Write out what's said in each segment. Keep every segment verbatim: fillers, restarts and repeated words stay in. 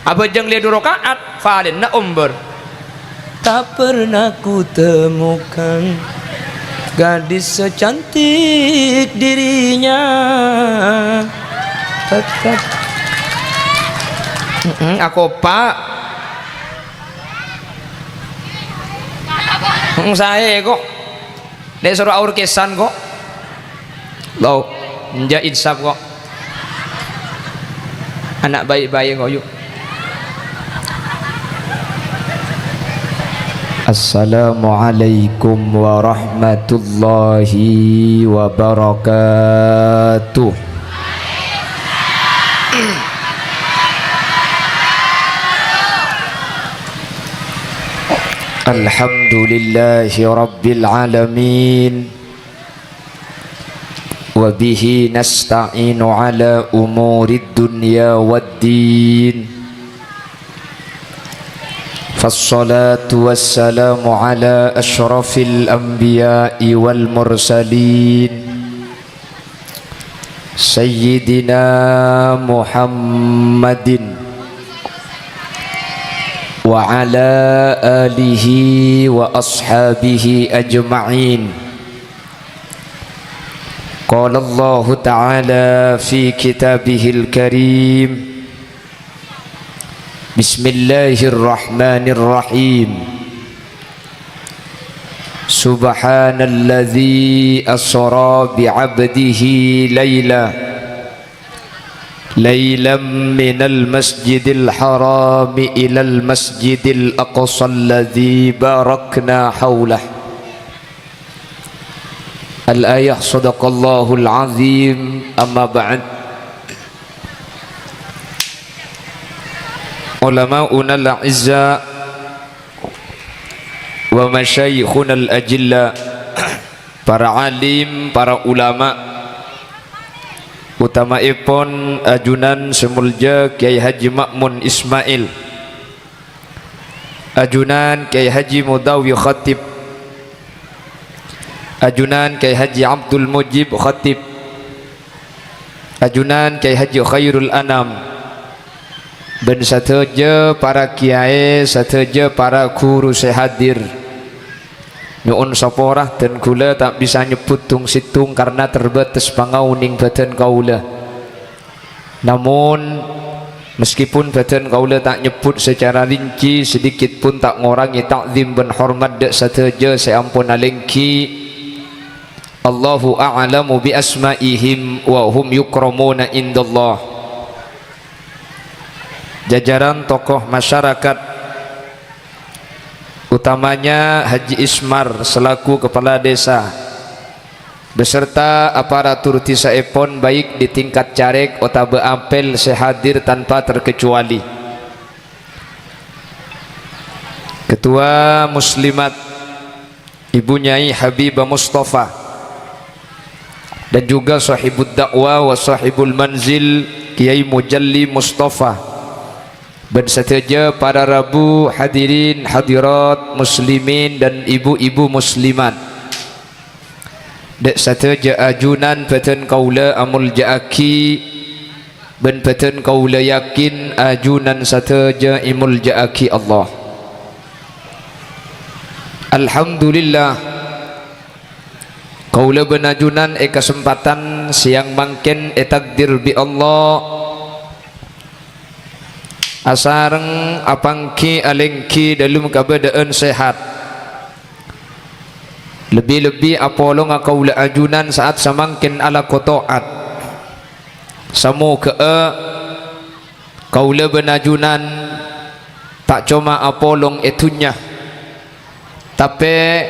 Abhâjâng lè du raka'at, falèna ombâr. Tak pernah ku temukan gadis secantik dirinya. Tetap. Mm-mm, akopa'. Mm, saè, ko'. Nè' soro aorkesan, ko'. Tao, enjâ' insaf, ko'. Ana' baik-baik, ko', yu. Assalamualaikum warahmatullahi wabarakatuh. Alhamdulillahi rabbil alamin. Wa bihi nasta'inu ala umurid dunya wad din. Fassalatu wassalamu ala asyrafil anbiya'i wal mursalin. Sayyidina Muhammadin wa ala alihi wa ashabihi ajma'in. Qala Allahu ta'ala fi kitabihil karim, Bismillahirrahmanirrahim. Subhanalladzi asra bi'abdihi laila, lailam minal masjidil harami ilal masjidil aqsa alladzi barakna haulah. Al-ayah, sadaqallahul azim, amma ba'd. Ulama'unal a'izza wa masyayikhunal ajilla, para alim, para ulama, utama'èpon ajunan sè molja Kyai Haji Ma'mun Ismail, ajunan Kyai Haji Mudawi Khatib, ajunan Kyai Haji Abdul Mujib Khatib, ajunan Kyai Haji Khairul Anam, bân sadhâjâ para kiyaè, sadhâjâ para ghuru sè hadir. Nyo'on sapora, dân kaulâ ta' bisa nyebbhut tong-sèttong karna terbatas pangaonèng bhâdhân kaulâ. Namon, meskipun bhâdhân kaulâ ta' nyebbhut secara rinci, sedikit pun ta' ngorangè ta'zim bân hormat dâ' sadhâjâ sè ampon alèngghi. Allahu a'lamu bi asma'ihim wa hum yukramuna indallah. Jajaran tokoh masyarakat, utamanya Haji Ismar selaku kepala desa, beserta aparatur dhisaèpon, baik di tingkat carèk otabâ ampèl sè hadir tanpa terkecuali. Ketua Muslimat, Ibu Nyai Habibah Mustafa, dan juga Sahibud Da'wah wa Sahibul Manzil, Kiai Mujalli Mustafa, bân sadhâjâ para rabu, hadirin, hadirat, muslimin, dan ibu-ibu muslimat. Dâ' sadhâjâ ajunan bhâdhân kaulâ amolja'aghi, bân bhâdhân kaulâ yakin ajunan sadhâjâ èmolja'aghi Allah. Alhamdulillah, kaulâ bân ajunan è kasempatan sèyang mangkèn ètakdir bi' Allah asareng apangghi alèngghi dâlem kabâdâ'ân sehat. Lebbi-lebbi apolonga kaulâ ajunan sa'at samangkèn alako to'at. Samoghâ'â kaulâ bân ajunan ta' coma apolong è dhunnya, tapè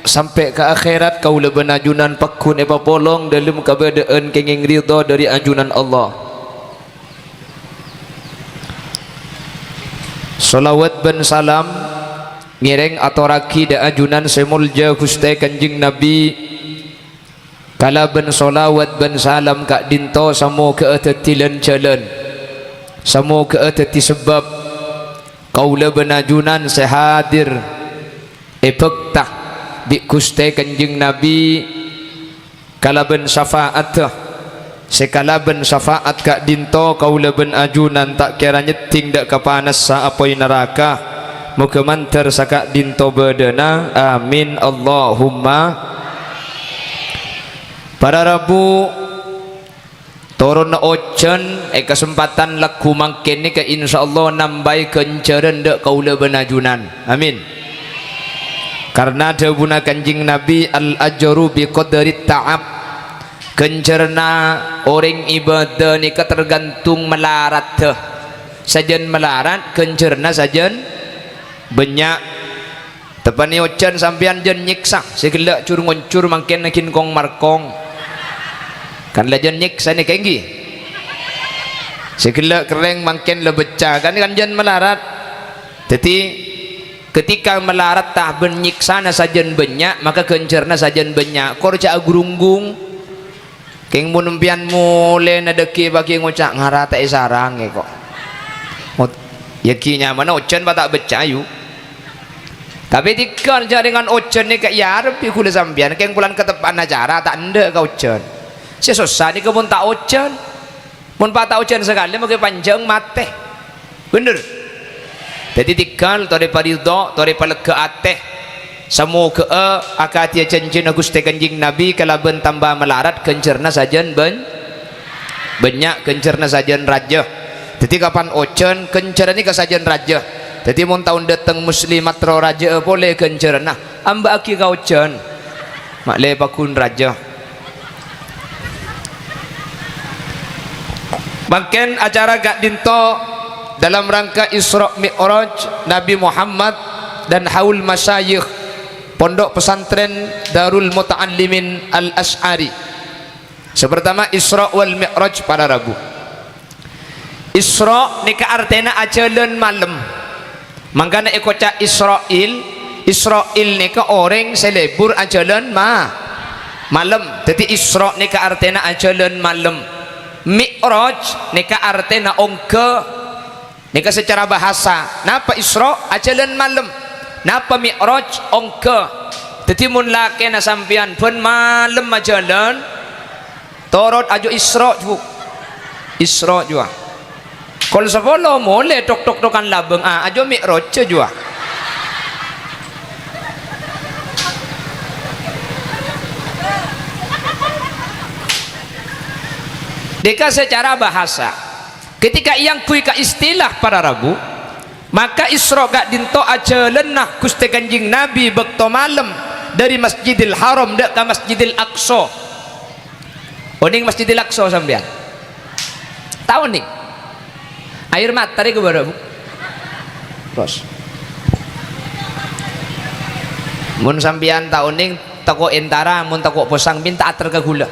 sampè' ka akhèrat kaulâ bân ajunan pagghun èpapolong dâlem kabâdâ'ân kèngèng ridho dâri ajunan Allah. Sholawat bân salam ngèrèng atorraghi dâ' ajunan sè molja Ghustè Kanjeng Nabi, kalabân sholawat bân salam ka'dinto samoghâ'â dhâddhi lan-jhâlân, samoghâ'â dhâddhi sabâb kaulâ bân ajunan sè hadir èbhâkta bi' Ghustè Kanjeng Nabi kalabân syafa'atta, Sè kalabân syafaat ka'dinto kaulâ bân ajunan ta' kèra nyeddhing dâ' ka panassa apoy naraka. Moghâ mandhâr saka'dinto bâdâna. Amin, Allahumma. Para rabu, toronna ojhân è kasempatan lagghu mangkèn nèka, insyaallah, nambâi ghânjhârân dâ' kaulâ bân ajunan. Amin. Karna dhâbuna Kanjeng Nabi, "Al-ajru bi qadrit ta'ab." Ghânjhârânna orèng ibâdâ nèka tergantung malaradhâ. Sajân malarat, ghânjhârânna sajân bânnya'. Teppa'na ojhân sampèyan jân nyèksa, sè ghellâ' jur-ngonjur mangkèn ghi' kong-markong. Kan la jân nyèksa nèka ènggi. Sè ghellâ' kerrèng mangkèn la becca, kan, kan jân malarat. Dhâddhi, ketika malaratta bân nyèksana sajân bânnya', maka ghânjhârânna sajân bânnya'. Kor jhâ' agrunggung. Kèng mon empèyan molèna dhâggi' paghi ngoca', "Ngara ta' èsarangè, ko'." Mot-, yâ ghi' nyamana ojhân pa ta' becca, yu. Tapè tèghâl jhâ' rèngan ojhân nèka èarep bi' ghulâ sampèyan, kèng polana kateppa'an acara ta' endâ' ka ojhân. Sè sossa nèka mon ta' ojhân. Mon pa' ta' ojhân sakalè, mogâ panjhâng matè. Bhender. Dhâddhi tèghâl torè paridho, torè palegghâ atè. Samoghâ'â akadhiyâ jhânjhina Ghustè Kanjeng Nabi kalabân tamba malarat ghânjhârânna sajân bân-, bânnya', ghânjhârânna sajân rajâ. Dhâddhi kapan ojhân, ghânjhârânna ka sajân rajâ. Dhâddhi mon taon dâteng muslimat ro rajâ'â polè ghânjhârânna, ambâ'âghi ka ojhân. Ma' lè paggun rajâ. Mangkèn acara ka'dinto dalam rangka Isra Mi'raj Nabi Muhammad dan haul masyayikh Pondok Pesantren Darul Muta'allimin Al-Asy'ari. Sè partama, Isra wal Mi'raj para rabu. Isra nèka artèna ajhâlân malem. Mangkana èkoca' Isra'il. Isra'il nèka orèng sè lebur ajhâlân ma-, malem. Dhâddhi Isra nèka artèna ajhâlân malem. Mi'raj nèka artèna ongghâ. Nèka sacara bahasa. Napa Isra? Ajhâlân malem. Napa Mi'raj? Ongghâ. Dhâddhi mon lakèna sampèyan bân malem ajhâlân, torot ajo Isra, ju. Isra, jua. Kol sapolo molè tok-tok-tokan labâng, a, ajo Mi'raj, jua. Nèka sacara bahasa. Ketika èangghuy ka istilah para rabu, maka Isra ka'dinto ajhâlânna Ghustè Kanjeng Nabi bâkto malem dhâri Masjidil Haram dâ' ka Masjidil Aqsa. Onèng Masjidil Aqsa sampèyan? Ta' onèng? Air mata rè kobârâ, Bu. Terros. Mon sampèyan ta' onèng, tako' entara, mon tako' posang, minta ater ka ghulâ.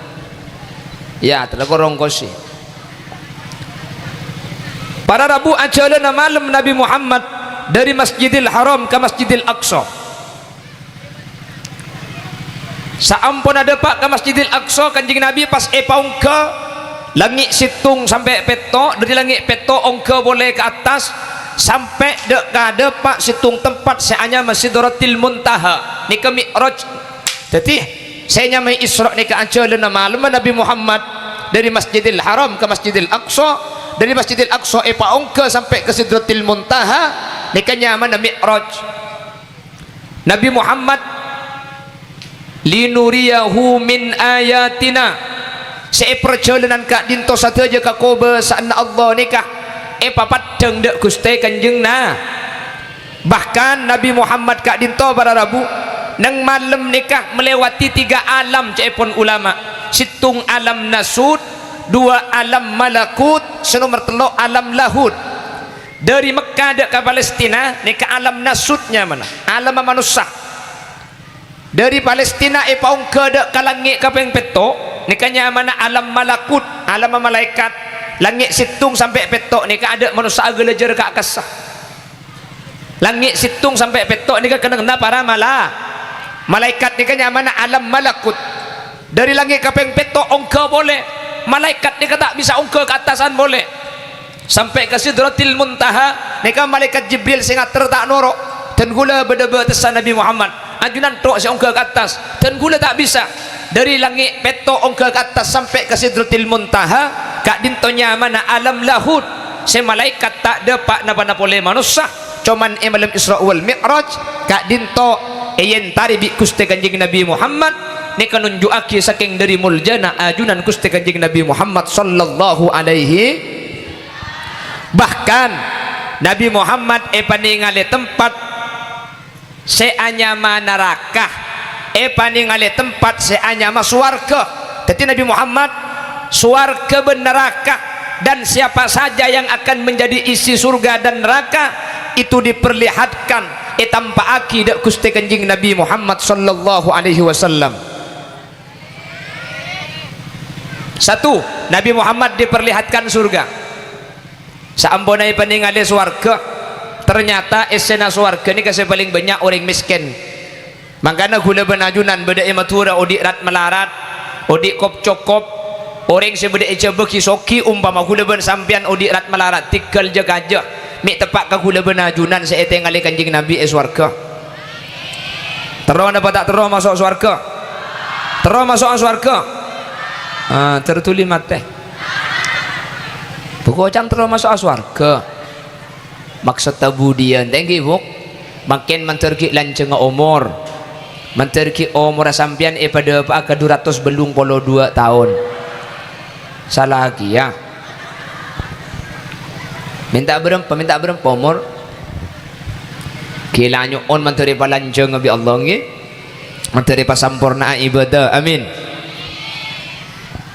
Ya, telako rongkosi. Para rabu ajhâlânna malem Nabi Muhammad dhâri Masjidil Haram ka Masjidil Aqsa. Saamponna dâpa' ka Masjidil Aqsa, Kanjeng Nabi pas èpaongghâ, langngè' sèttong sampè' pètto', dhâri langngè' pètto' ongghâ polè ka attas, sampè' dâ', ka dâpa' sèttong tempat sè anyama Sidratil Muntaha. Nèka Mi'raj. Dhâddhi, sè nyamaè Isra nèka ajhâlânna malemma Nabi Muhammad dhâri Masjidil Haram ka Masjidil Aqsa, dhâri Masjidil Aqsa èpaongghâ sampè' ka Sidratil Muntaha, nèka nyamana Mi'raj. Nabi Muhammad, "Linuriyahu min ayatina," sè è parjhâlânan ka'dinto sadhâjâ kakobâsa'anna Allah nèka èpapeddhâng dâ' Ghustè Kanjeng Na-, bahkan Nabi Muhammad ka'dinto para rabu, neng malem nèka melewati tiga alam ca'èpon ulama, sèttong alam nasut, dua alam malakut, sè nomer tello' alam lahut. Dhâri Mekka dâ' ka Palestina, nèka alam nasut nyamana, alamma manossa. Dhâri Palestina èpaongghâ dâ' ka langngè' kapèng pètto', nèka nyamana alam malakut, alamma malaèkat. Langngè' sèttong sampè' pètto' nèka adâ' manossa aghâlâjâr ka kassa. Langngè' sèttong sampè' pètto' nèka kennengnganna para mala-, malaèkat, nèka nyamana alam malakut. Dhâri langngè' kapèng pètto' ongghâ polè. Malaèkat nèka ta' bisa ongghâ ka attasan polè. Sampè' ka Sidratil Muntaha, nèka Malaèkat Jibril sè ngater ta' noro'. Dân kaulâ bâdâ bâtessa Nabbhi Muhammad, ajunan tok sè ongghâ ka attas. Dân kaulâ ta' bisa. Dâri langngè' pètto' ongghâ ka attas sampè' ka Sidratil Muntaha, ka'dinto nyamana alam lahud, sè malaèkat ta' dâpa' napa-napa polè manossa, coma è malem Isra wal Mi'raj, ka'dinto èyèntarè bi' Ghustè Kanjeng Nabbhi Muhammad, nèka nonjhu'aghi sakèng dâri moljâna ajunan Ghustè Kanjeng Nabbhi Muhammad sallallahu alaihi. Bahkan, Nabbhi Muhammad èpanèngalè tempat sè anyama naraka, èpanèngalè tempat sè anyama sowarghâ. Dhâddhi, Nabbhi Muhammad, sowarghâ bân naraka, dan siapa saja yang akan menjadi isi surga dan neraka, itu diperlihatkan, ètampa'aghi dâ' Ghustè Kanjeng Nabbhi Muhammad sallallahu alaihi wasallam. Satu, Nabbhi Muhammad diperlihatkan surga. Saamponna èpanèngalè sowarghâ, ternyata èssèna sowarghâ nèka sè palèng bânnya' orèng mèskèn. Mangkana kaulâ bân ajunan bâdâ è Madhurâ odi' rat-malarat, odi' kop-cokop, orèng sè bâdâ è Jhâbâ ghi' soghi, ompama kaulâ bân sampèyan odi' rat-malarat, tèghâl jâ-kajâ, mè' teppa' ka kaulâ bân ajunan sè ètèngalè Kanjeng Nabbhi è sowarghâ. Terro napa ta' terro maso' sowarghâ? Terro maso'a sowarghâ? Ah, terro dhuli matè. Bâ' koca'na terro maso'a sowarghâ. Maksoddhâ budiyân? Ta' ènggi, Bu'? Mangkèn mandhâr ghi' lanjhângnga omor. Mandhâr ghi' omorra sampèyan èpadâpa'a ka du ratos bâllung polo duwâ' taon. Sala kèya. Mènta bârâmpa, mènta bârâmpa omor? Ghi' la nyo'on mandhâr èpalanjhângnga bi' Allah, ènggi? Mandhâr èpasamporna'a ibâdâ. Amin.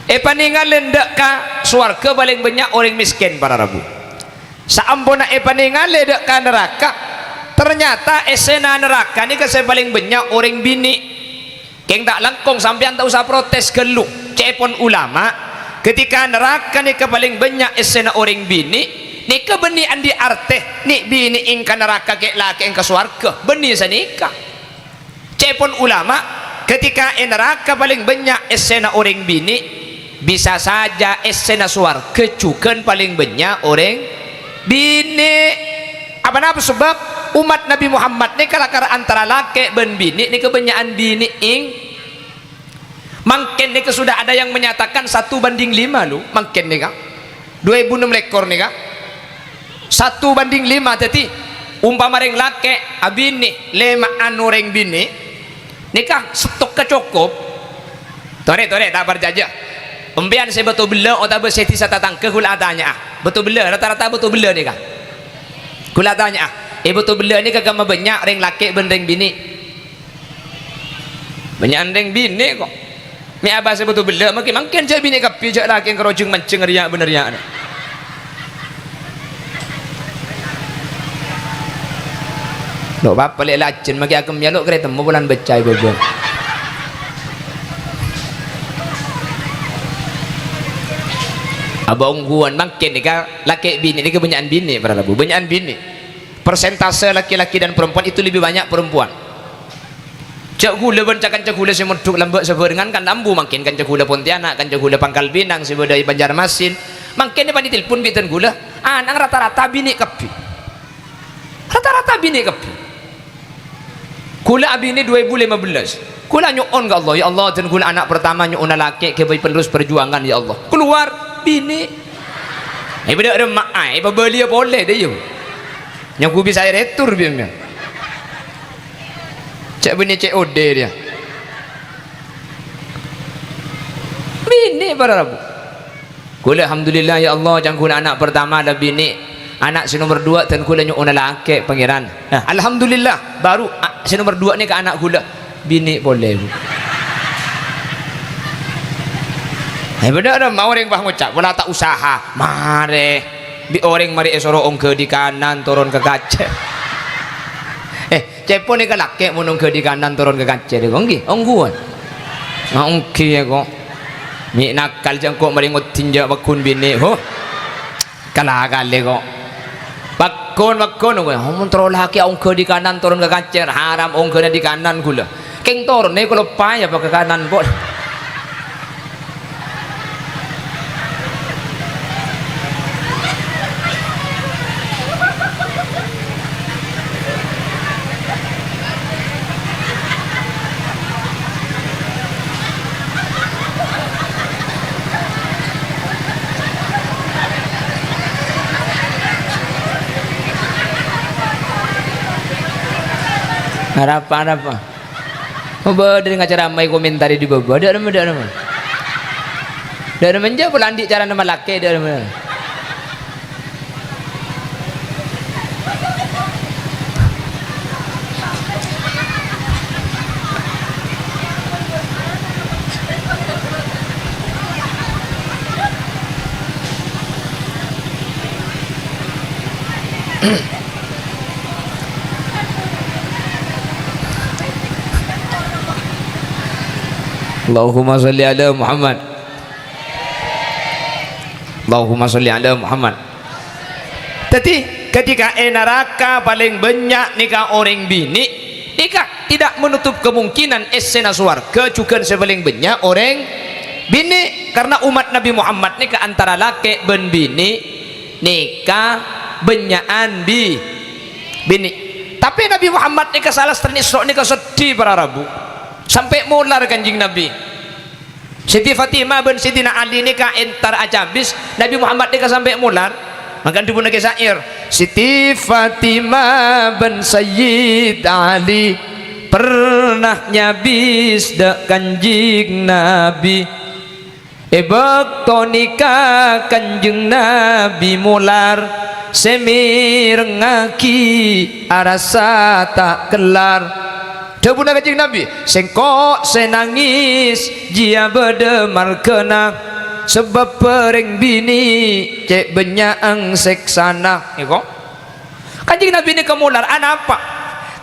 Èpanèngalè dâ' ka sowarghâ palèng bânnya' orèng mèskèn, para rabu. Saamponna èpanèngalè dâ' ka naraka, ternyata èssèna naraka nèka sè palèng bânnya' orèng binè'. Kèng ta' langkong, sampèyan ta' osa protes ghâllu. Ca'èpon ulama, ketika naraka nèka palèng bânnya' èssèna orèng binè', nèka bânnè andi' artè, nè'-binè' èngka naraka, kè'-lakè' èngka sowarghâ, bânnè sanèka. Ca'èpon ulama, ketika è naraka palèng bânnya' èssèna orèng binè', bisa saja èssèna sowarghâ jhughân palèng bânnya' orèng binè'. Apa napa sebab? Ommat Nabbhi Muhammad nèka lakar antara lakè' bân binè' nèka bânnya'an binè', èng. Mangkèn nèka sudah ada yang menyatakan satu banding lima, lo, mangkèn nèka. Dua èbu ennem lèkor nèka. Satu banding lima, dhâddhi, ompama rèng lakè' abinè' lèma'an orèng binè', nèka stokka cokop. Torè, torè, ta' parcajâ. Empèyan sè Bâtobellâ otabâ sè dhisa tatangghâ, kaulâ atanya'a. Bâtobellâ, rata-rata Bâtobellâ nèka. Kaulâ atanya'a, è Bâtobellâ nèka kamma bânnya' rèng lakè' bân rèng binè'? Bânnya'an rèng binè', ko'. Mè' abâ' sè Bâtobellâ, mangkèn, mangkèn jhâ' binè' kabbhi, jhâ' lakè' karojhâng manjheng rèya' bân rèya'. Lo' papa lè' lajhân, makè akemmèya lo' karè temmo polana bâcca'a è bâbâ. Abâ' ongghuwân mangkèn nèka, lakè' binè' nèka bânnya'an binè', para rabu, bânnya'an binè'. Persentase laki-laki dan perempuan itu lebih banyak perempuan. Jhâ' ghulâ bân ca-kanca ghulâ sè mondhuk lambâ' sabhârengan kan ambu mangkèn kanca ghulâ Pontianak, kanca ghulâ Pangkal Pinang sè bâdâ è Banjarmasin. Mangkèn èpadhâ telpon bi' dân ghulâ, ana'na rata-rata binè' kabbhi. Rata-rata binè' kabbhi. Ghulâ abinè dua èbu lèma bellâs. Ghulâ nyo'on ka Allah, "Ya Allah, dân ghulâ ana' pertama nyo'ona lakè' ghâbây penerus perjuangan, ya Allah." Kalowar binè'. Èpadhâ remma'a, èpabâliyâ polè, dâ' iyâ. Nyaku bisa èretur, bi' mè'. Cè' bânnè cè' odè rèya. Binè' para rabu. Ghulâ, alhamdulillah, ya Allah, can ghulâ ana' pertama la binè'. Ana' sè nomer duwâ' dân ghulâ nyo'ona lakè', Pangèran. Nah, alhamdulillah, baru, a, sè nomer duwâ' nèka ana' ghulâ. Binè' polè, Bu. Eh, bhender, ma' orèng pas ngoca', "Pola ta' usaha." Marè. Bi' orèng marè èsoro ongghâ dikanan, toron ka kacèr. Eh, cèpon nèka lakè' mon ongghâ dikanan, toron ka kacèr, èko, ènggi? Ongghuwân. Nga' ènggi, èko. Mè' nakal jhâ' engko' marè ngoddhin jhâ' pagghun binè', ho. Kala-kalè ko'. Pagghun, pagghun, kowe. Mon terro lakè' ongghâ dikanan, toron ka kacèr, haram ongghâna dikanan ghulâ. Kèng toronna kaloppaè apa ka kanan, po'. Arapa, arapa? Bâdâ ngacaramai komentari è bâbâ, dâ' remma, dâ' remma. Dâ' remma enjâ' polana andi' carana malakè, dâ' remma. Allahumma sholli ala Muhammad. Allahumma sholli ala Muhammad. Dhâddhi, ketika è naraka palèng bânnya' nèka orèng binè', nèka tidak menutup kemungkinan essèna sowarghâ jhughân sè palèng bânnya' orèng binè', karna ommat Nabbhi Muhammad nèka antara lakè' bân binè' nèka bânnya'an bi-, binè'. Tapè Nabbhi Muhammad nèka salastarèn Isra' nèka seddhi para rabu, sampè' molar Kanjeng Nabbhi. Siti Fatimah bân Sidina Ali nèka entar acabis, Nabbhi Muhammad nèka sampè' molar. Mangkana dhâbuna Kè Syair, "Siti Fatimah bân Sayyid Ali pernah nyabis dâ' Kanjeng Nabbhi. È bâkto nèka Kanjeng Nabbhi molar, sè mèrengngaghi arassa ta' kellar." Dhâbuna Kanjeng Nabbhi, "Sèngko' sè nangès jiyâ bâdâ marghâna, sabâb orèng binè' cè' bânnya'an sèksana." Nèko. Kanjeng Nabbhi nèka molar, anapa?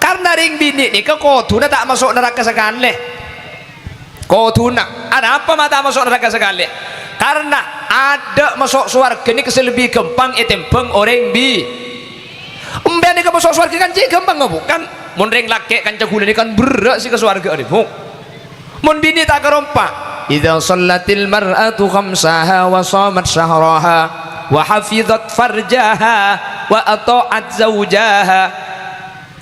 Karna rèng binè' nèka kodhuna ta' maso' naraka sakalè. Kodhuna. Anapa ma' ta' maso' naraka sakalè? Karna adâ' maso' sowarghâ nèka sè lebbi ghâmpang ètèmbhâng orèng bi-, Empèyan nèka maso' sowarghâ kan cè' ghâmpang, bukan? Mon rèng lakè' kanca ghulâ nèka kan berrâ' sè ka sowarghâ arè, Bu. Mon binè' ta' karompa. "Idza shallatil mar'atu khamsaha wa shamat syahraha wa hafizat farjaha wa atha'at zaujaha."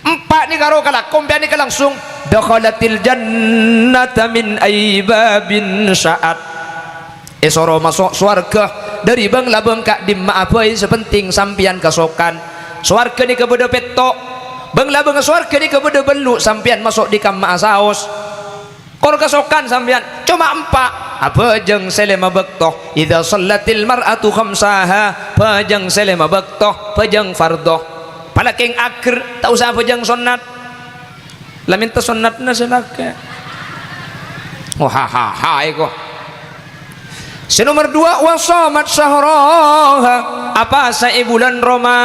Empa' nèka ro kalako, empèyan nèka langsung, "Dakhalatil jannata min ayyi babin sya'at." Èsoro maso' sowarghâ dâri bâng-labâng ka'dimma'a bhâi sè pentèng sampèyan kasokan. Sowarghâ nèka bâdâ pètto'. Bâng-labângnga sowarghâ nèka bâdâ bâllu' sampèyan maso' dâri kamma'a saos. Kor kasokan sampèyan, coma empa'. Abhâjâng sè lèma bâkto. "Idza shallatil mar'atu khamsaha." Bhâjâng sè lèma bâkto, bhâjâng fardhu. Palakèng ager, ta' osa bhâjâng sonnat. La mènta sonnatna sè lakè'. Oh, ha, ha, ha, èko. Sè nomer dua, "Wa shamat syahraha." Apasa è bulân Roma.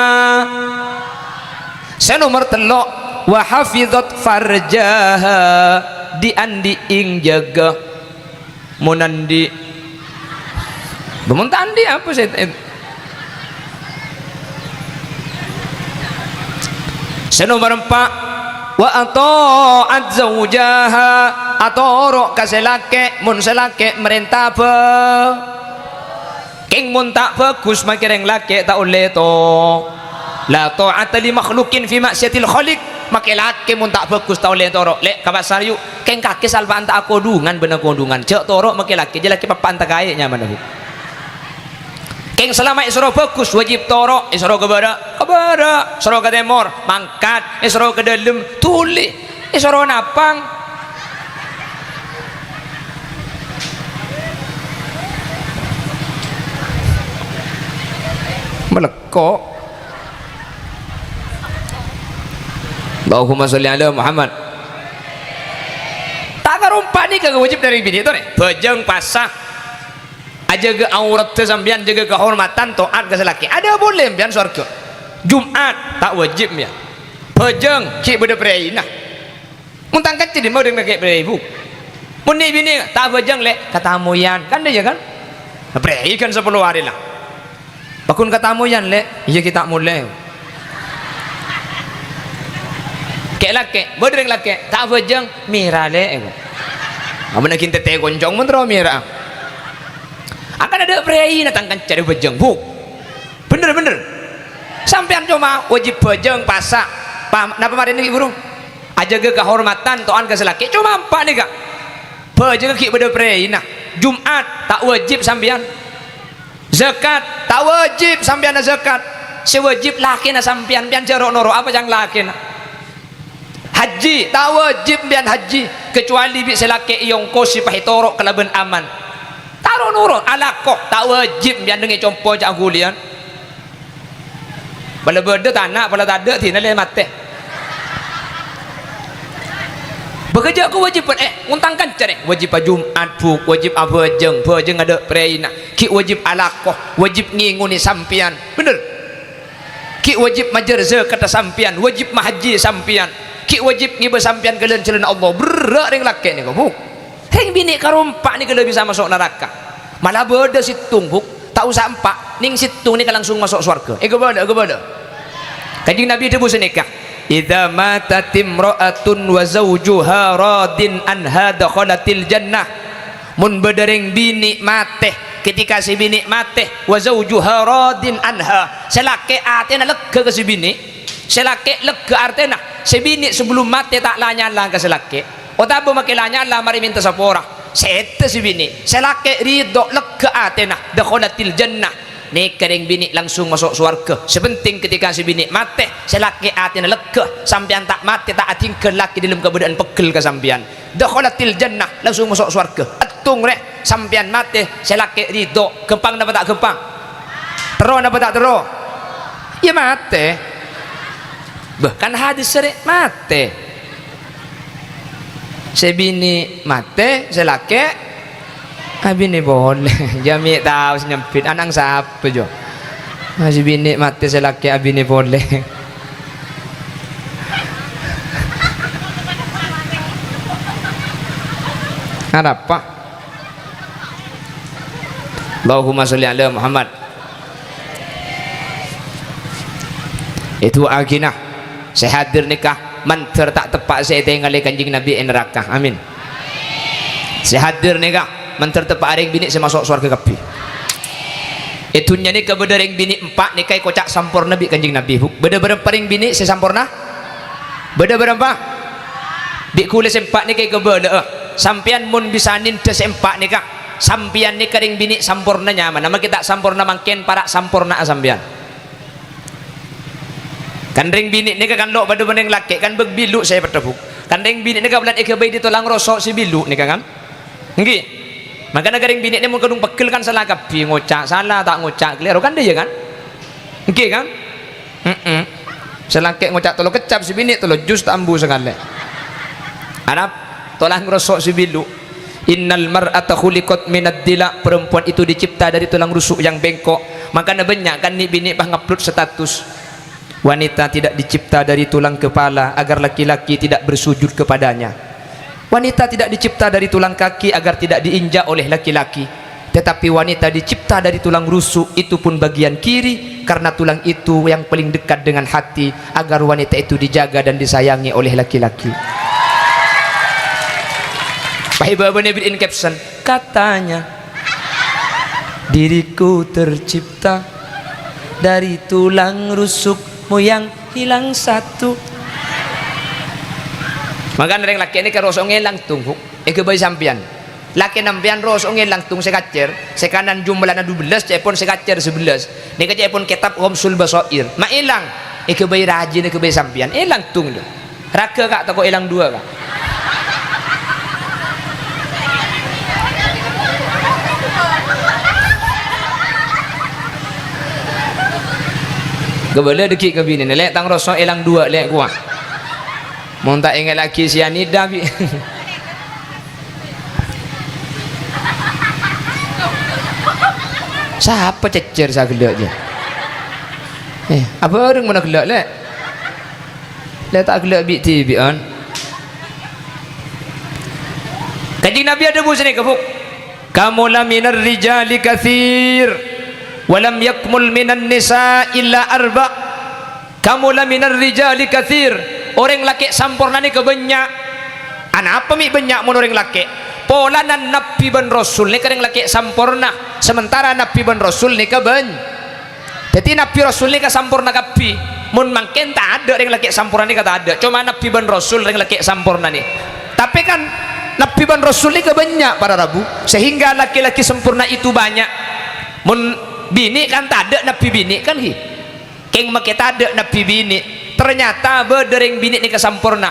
Sè nomer tello', "Wa hafizat farjaha." Dhi'-andhi'èng jâgâ. Mon andi'. Bâ, mon ta' andi' apa sè, eh. Sè nomer empa', "Wa atha'at zaujaha." Atoro' ka sè lakè', mon sè lakè' marènta bâ-, Kèng mon ta' bhâghus, makè rèng lakè' ta' ollè to-, "La tha'ata li makhluqin fi ma'siyatil khaliq." Makè lakè' mon ta' bhâghus ta' ollè toro'. "Lè', ka pasar yu'." Kèng kakè salpa'an ta' akodhungan bân akodhungan. Jhâ' toro' makè lakè', jhâ' lakè' pappa'an ta' kaè nyamana, Bu. Kèng salama èsoro bhâghus, wâjib toro', èsoro ka bârâ', ka bârâ', èsoro ka tèmor, mangkat, èsoro ka dâlem, dhuli. Èsoro napang. Malèkko'. Allahumma sholli ala Muhammad. Ta' karompa nèka wâjib dâri binè' to, rè. Bhâjâng pasa. Ajâgâ aoratta sampèyan, jâgâ kahormadhân, to'at ka sè lakè'. Adâ' polè sampèyan sowarghâ. Jum'at, ta' wâjib, ya. Bhâjâng, ghi' bâdâ prèina. Mon tang kanca dimma orèng lakè' prèi, Bu? Mon nè' binè', ta' bhâjâng, Lè', katamoyan. Kan dâ' iyâ, kan? Prèi kan sapolo arè, la. Paggun katamoyan, Lè'. Iyâ, ghi' ta' molè. Kè' lakè', bâdâ orèng lakè', ta' bhâjâng, mèra, Lè', èko. Amana ghi' tètè koncong mon terro mèra. Akan adâ' prèina tang kanca dâ' bhâjâng, Bu. Bhender, bhender. Sampèyan coma wâjib bhâjâng pasa. Pa-, napa marèna ghi' buru? Ajâgâ kahormadhân to'an ka sè lakè'. Coma empa' nèka. Bhâjâng ghi' bâdâ prèina. Jum'at ta' wâjib sampèyan. Zakat ta' wâjib sampèyan zakat. Sè wâjib lakèna sampèyan, sampèyan jhâ' ro'-noro' apa ca'na lakèna. Haji, ta' wajib sampèyan haji, kecuali bi' sè lakè' èongkosi pas ètoro' kalabân aman. Ta' ro-noro, alako, ta' wajib sampèyan neng è compo ca' ghuliyân. Bâlâ bâdâ tana', bâlâ tadâ', dina lè matè. Bâ ghâjâ' kawâjibhân, eh, ngontang kanca, rè. Wajib Jumat, Bu', wajib abhâjâng, bhâjâng adâ' prèina. Ghi' wajib alako, wajib ngèngone sampèyan. Bhender. Ghi' wajib majâr zakatta sampèyan, wajib mahajji sampèyan. Ghi' wajib ngèbâ sampèyan ka lan-jhâlânna Allah. Berrâ' rèng lakè' nèko, Bu'. Rèng binè' karompa' nèka la bisa maso' naraka. Mala bâdâ sèttong, Bu'. Ta' osa empa', neng sèttong nèka langsung maso' sowarghâ. Èghâbâlâ, èghâbâlâ. Kanjeng Nabi adhâbu sanèka, "Idza matat imra'atun wa zawjuha radin anha dakhalatil jannah." Mon bâdâ rèng binè' matè, ketika sè binè' matè, "wa zawjuha radin anha," sè lakè' atèna lega ka sè binè', sè lakè' lega artèna sè binè' sabellunna matè ta' la-nyala ka sè lakè', otabâ makkè la-nyala marè mènta sapora, sèdhâ sè binè', sè lakè' ridho lega atèna, "dakhalatil jannah." Nèka rèng binè' langsung maso' sowarghâ. Sè penting ketika sè binè' matè, sè lakè' atèna lega, sampèyan ta' matè, ta' adhinggâl lakè dâlem kabâdâ'ân peggel ka sampèyan. Dakhalatil jannah, langsung maso' sowarghâ. Èttong, rè, sampèyan matè, sè lakè' ridho. Ghâmpang napa ta' ghâmpang? Terro napa ta' terro? Iyâ matè. Bâh, kan hadis sèrè matè. Sè binè' matè, sè lakè' abinè polè. Jhâ' mè' tao sè nyambit, ana'na sapa, Jo? Ah, sè binè' matè, sè lakè' abinè polè. Arapa? Allahumma sholli ala Muhammad. Èdu'aaghina sè hadir nèka mandhâr ta' teppa' sè ètèngalè Kanjeng Nabi è naraka. Amin. Sè hadir nèka mandhâr teppa' rèng binè' sè maso' sowarghâ kabbhi. È dhunnya nèka bâdâ rèng binè' empa' nèka èkoca' samporna bi' Kanjeng Nabi, Bu. Bâdâ bârâmpa rèng binè' sè samporna? Bâdâ bârâmpa? Bi' ghulâ sè empa' nèka èghâbâlâ'â. Sampèyan mon bisa nèndhâ sè empa' nèka, sampèyan nèka rèng binè' samporna nyamana. Makkè ta' samporna mangkèn, para' samporna'a sampèyan. Kan rèng binè' nèka kan lo' padâ bân rèng lakè', kan bâk bilu' sè pettèbuk. Kan rèng binè' nèka polana èghâbây dâri tolang roso' sè bilu' nèka kan. Ènggi. Mangkana ka rèng binè' nè mon kadhung peggel kan sala kabbhi, ngoca' sala, ta' ngoca' kalèro kan, iyâ kan? Ènggi kan? Heeh. Sè lakè' ngoca' tello keccap, sè binè' tello jus ta' ambu sakalè. Arapa? Tolang roso' sè bilu'. "Innal mar'ata khuliqat minad dila'," perempuan itu dicipta dari tulang rusuk yang bengkok. Mangkana bânnya' kan nè'-binè' pas ngupload status. Wanita tidak dicipta dari tulang kepala agar laki-laki tidak bersujud kepadanya. Wanita tidak dicipta dari tulang kaki agar tidak diinjak oleh laki-laki. Tetapi wanita dicipta dari tulang rusuk, itu pun bagian kiri, karena tulang itu yang paling dekat dengan hati, agar wanita itu dijaga dan disayangi oleh laki-laki. Pas è bâbâna èberri'in caption, katanya, "Diriku tercipta dari tulang rusukmu yang hilang satu." Mangkana rèng lakè' nèka roso' ngèlang tong, Bu. Èghâbây sampèyan. Lakè' sampèyan roso' ngèlang tong sè kacèr, sè kanan jumlana dubellâs, ca'èpon sè kacèr sabellâs. Nèka ca'èpon kètab Ghamsul Basair. Ma' èlang. Èghâbây rajina èghâbây sampèyan. Èlang tong, Jo. Raghâ, Ka', tako' èlang duwâ', Ka'. Ghâbâlâ dâggi' ka binèna, "Lè', tang roso' èlang duwâ', Lè', kowa." Mon ta' èngèlaghi sianida, bi'. Sapa cècèr sagellâ', jâ? Eh, abhâreng mon aghellâ', Lè'? Lè' ta' aghellâ' bi'-dhibi'ân. Kanjeng Nabi adhâbu sanèka, Bu. "Kamula minar rijali katsir, wa lam yakmul minan nisa illa arba'." "Kamula minar rijali katsir." Orèng lakè' samporna nèka bânnya'. Anapa mè' bânnya' mon orèng lakè'? Polana nabbhi bân rasul nèka rèng lakè' samporna, sementara nabbhi bân rasul nèka bân-, Dhâddhi, nabbhi rasul nèka samporna kabbhi. Mon mangkèn tadâ' rèng lakè' samporna nèka tadâ', coma nabbhi bân rasul rèng lakè' samporna nè. Tapè kan nabbhi bân rasul nèka bânnya', para rabu, sehingga laki-laki sempurna itu banyak. Mon binè' kan tadâ' nabbhi binè' kan, ghi. Kèng makè tadâ' nabbhi binè', ternyata bâdâ rèng binè' nèka samporna.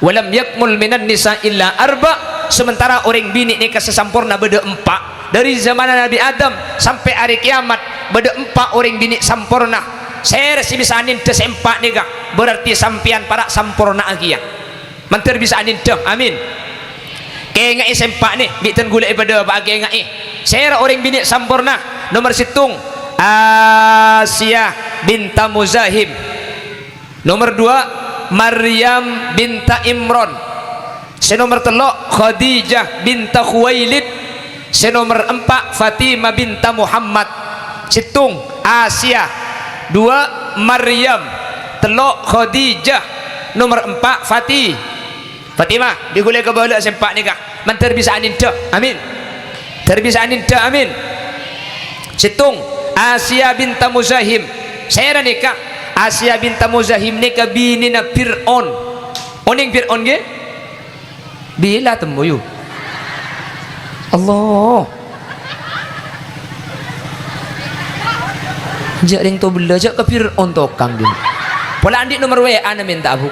"Wa lam yakmul minan nisa illa arba'," sementara orèng binè' nèka sè samporna bâdâ empa'. Dâri zamanna Nabbhi Adam sampè' arè kèyamat, bâdâ empa' orèng binè' samporna. Sèra sè bisa anèndhâ sè empa' nèka? Berarti sampèyan para' samporna'a kèya. Mandhâr bisa anèndhâ. Amin. Kènga'è sè empa' nè, bi' dân ghulâ èpadâpa'a, kènga'è. Sèra orèng binè' samporna? Nomer sèttong, Asiyah binta Muzahim. Nomer duwâ', Maryam binta Imran. Sè nomer tello', Khadijah binta Khuwailid. Sè nomer empa', Fatimah binta Muhammad. Sèttong, Asiyah. Duwâ', Maryam. Tello', Khadijah. Nomer empa', Fati-, Fatimah. Dhi ghulâ kabâlâ sè empa' nèka. Mandhâr bisa anèndhâ. Amin. Dhâr bisa anèndhâ. Amin. Sèttong, Asiyah binta Muzahim. Sèra nèka? Asiyah binta Muzahim nèka binèna Fir'aun. Onèng Fir'aun, ghi? Bilâ temmo, yu? Allah. Jhâ' rèng tobella, jhâ' ka Fir'aun tokang, ghi. Pola andi' nomer W A-na mènta'a, Bu.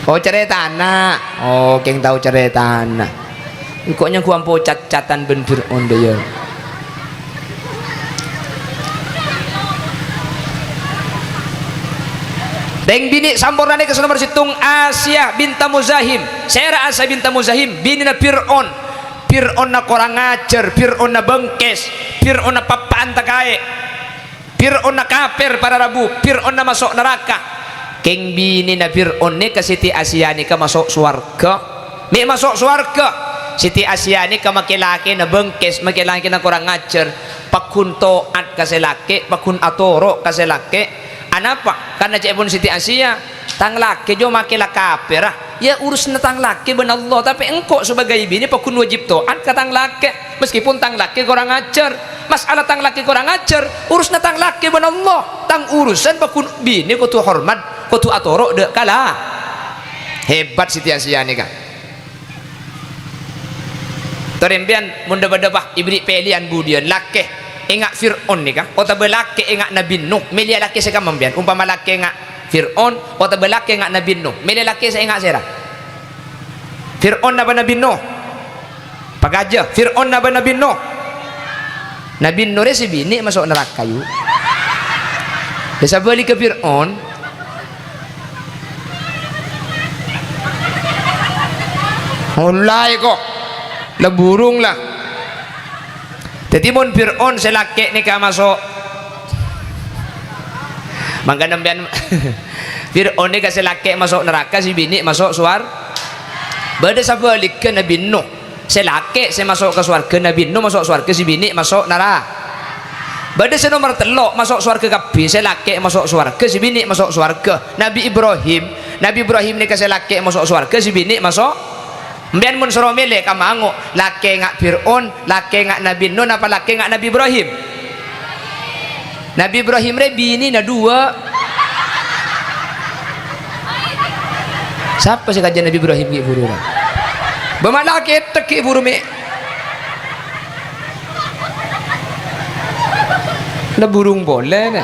Oh, carètana. Oh, kèng tao carètana. Engko' nyanggu ampo cat-catan bân Fir'aun, dâ' iyâ. Rèng binè' samporna nèka sè nomer sèttong, Asiyah binta Muzahim. Sèra Asiyah binta Muzahim? Binèna Fir'aun. Fir'aunna korang ajhâr, Fir'aunna bengkes, Fir'aunna pappa'an takaè. Fir'aunna kapèr para rabu, Fir'aunna maso' naraka. Kèng binèna Fir'aun nèka Siti Asiya nèka maso' sowarghâ. Mè' maso' sowarghâ. Siti Asiya nèka makè lakèna bengkes, makè lakèna korang ajhâr, pagghun to'at ka sè lakè', pagghun atoro' ka sè lakè'. Anapa? Karna ca'èpon Siti Asiya, "Tang lakè' jiyâ makè la kapèra. Iyâ, urusanna tang lakè' bân Allah, tapè engko' sebagai binè pagghun wajib to'at ka tang lakè', meskipun tang lakè' korang ajhâr." Masalah tang lakè' korang ajhâr, urusanna tang lakè' bân Allah. Tang urusan pagghun binè kodhu hormat, kodhu atoro' dâ' kala. Hebat Siti Asiya nèka. Torè sampèyan mon dhâpa-dhâpa èberri' pèlèyan budiyân, lakè' enga' Fir'aun nèka, otabâ lakè' enga' Nabbhi Nuh, mèlèya lakè' sè kamma sampèyan? Ompama lakè' enga' Fir'aun, otabâ lakè' enga' Nabbhi Nuh, mèlè lakè' sè enga' sèra? Fir'aun napa Nabbhi Nuh? Pakajâ, Fir'aun napa Nabbhi Nuh? Nabbhi Nuh rè sè binè' maso' naraka, yu. Lè sabhâligghâ Fir'aun. Molaè ko'. La burung la. Dhâddhi mon Fir'aun sè lakè' nèka maso', mangkana sampèyan, Fir'aun nèka sè lakè' maso' naraka, sè binè' maso' sowar-, bâdâ sabhâligghâ Nabbhi Nuh. Sè lakè' sè maso' ka sowarghâ, Nabbhi Nuh maso' sowarghâ, sè binè' maso' nara-, bâdâ sè nomer tello' maso' sowarghâ kabbhi, sè lakè' maso' sowarghâ, sè binè' maso' sowarghâ. Nabbhi Ibrahim, Nabbhi Ibrahim nèka sè lakè' maso' sowarghâ, sè binè' maso'. Sampèyan mon soro mèlè ka mango', lakè' enga' Fir'aun, lakè' enga' Nabbhi Nuh, napa lakè' enga' Nabbhi Ibrahim? Nabbhi Ibrahim rè binèna duwâ'. Sapa sè kajâ Nabbhi Ibrahim ghi' bhuru, ra? Bâ' ma' lakè' tèghi' bhuru, mè'. La burung polè, nè.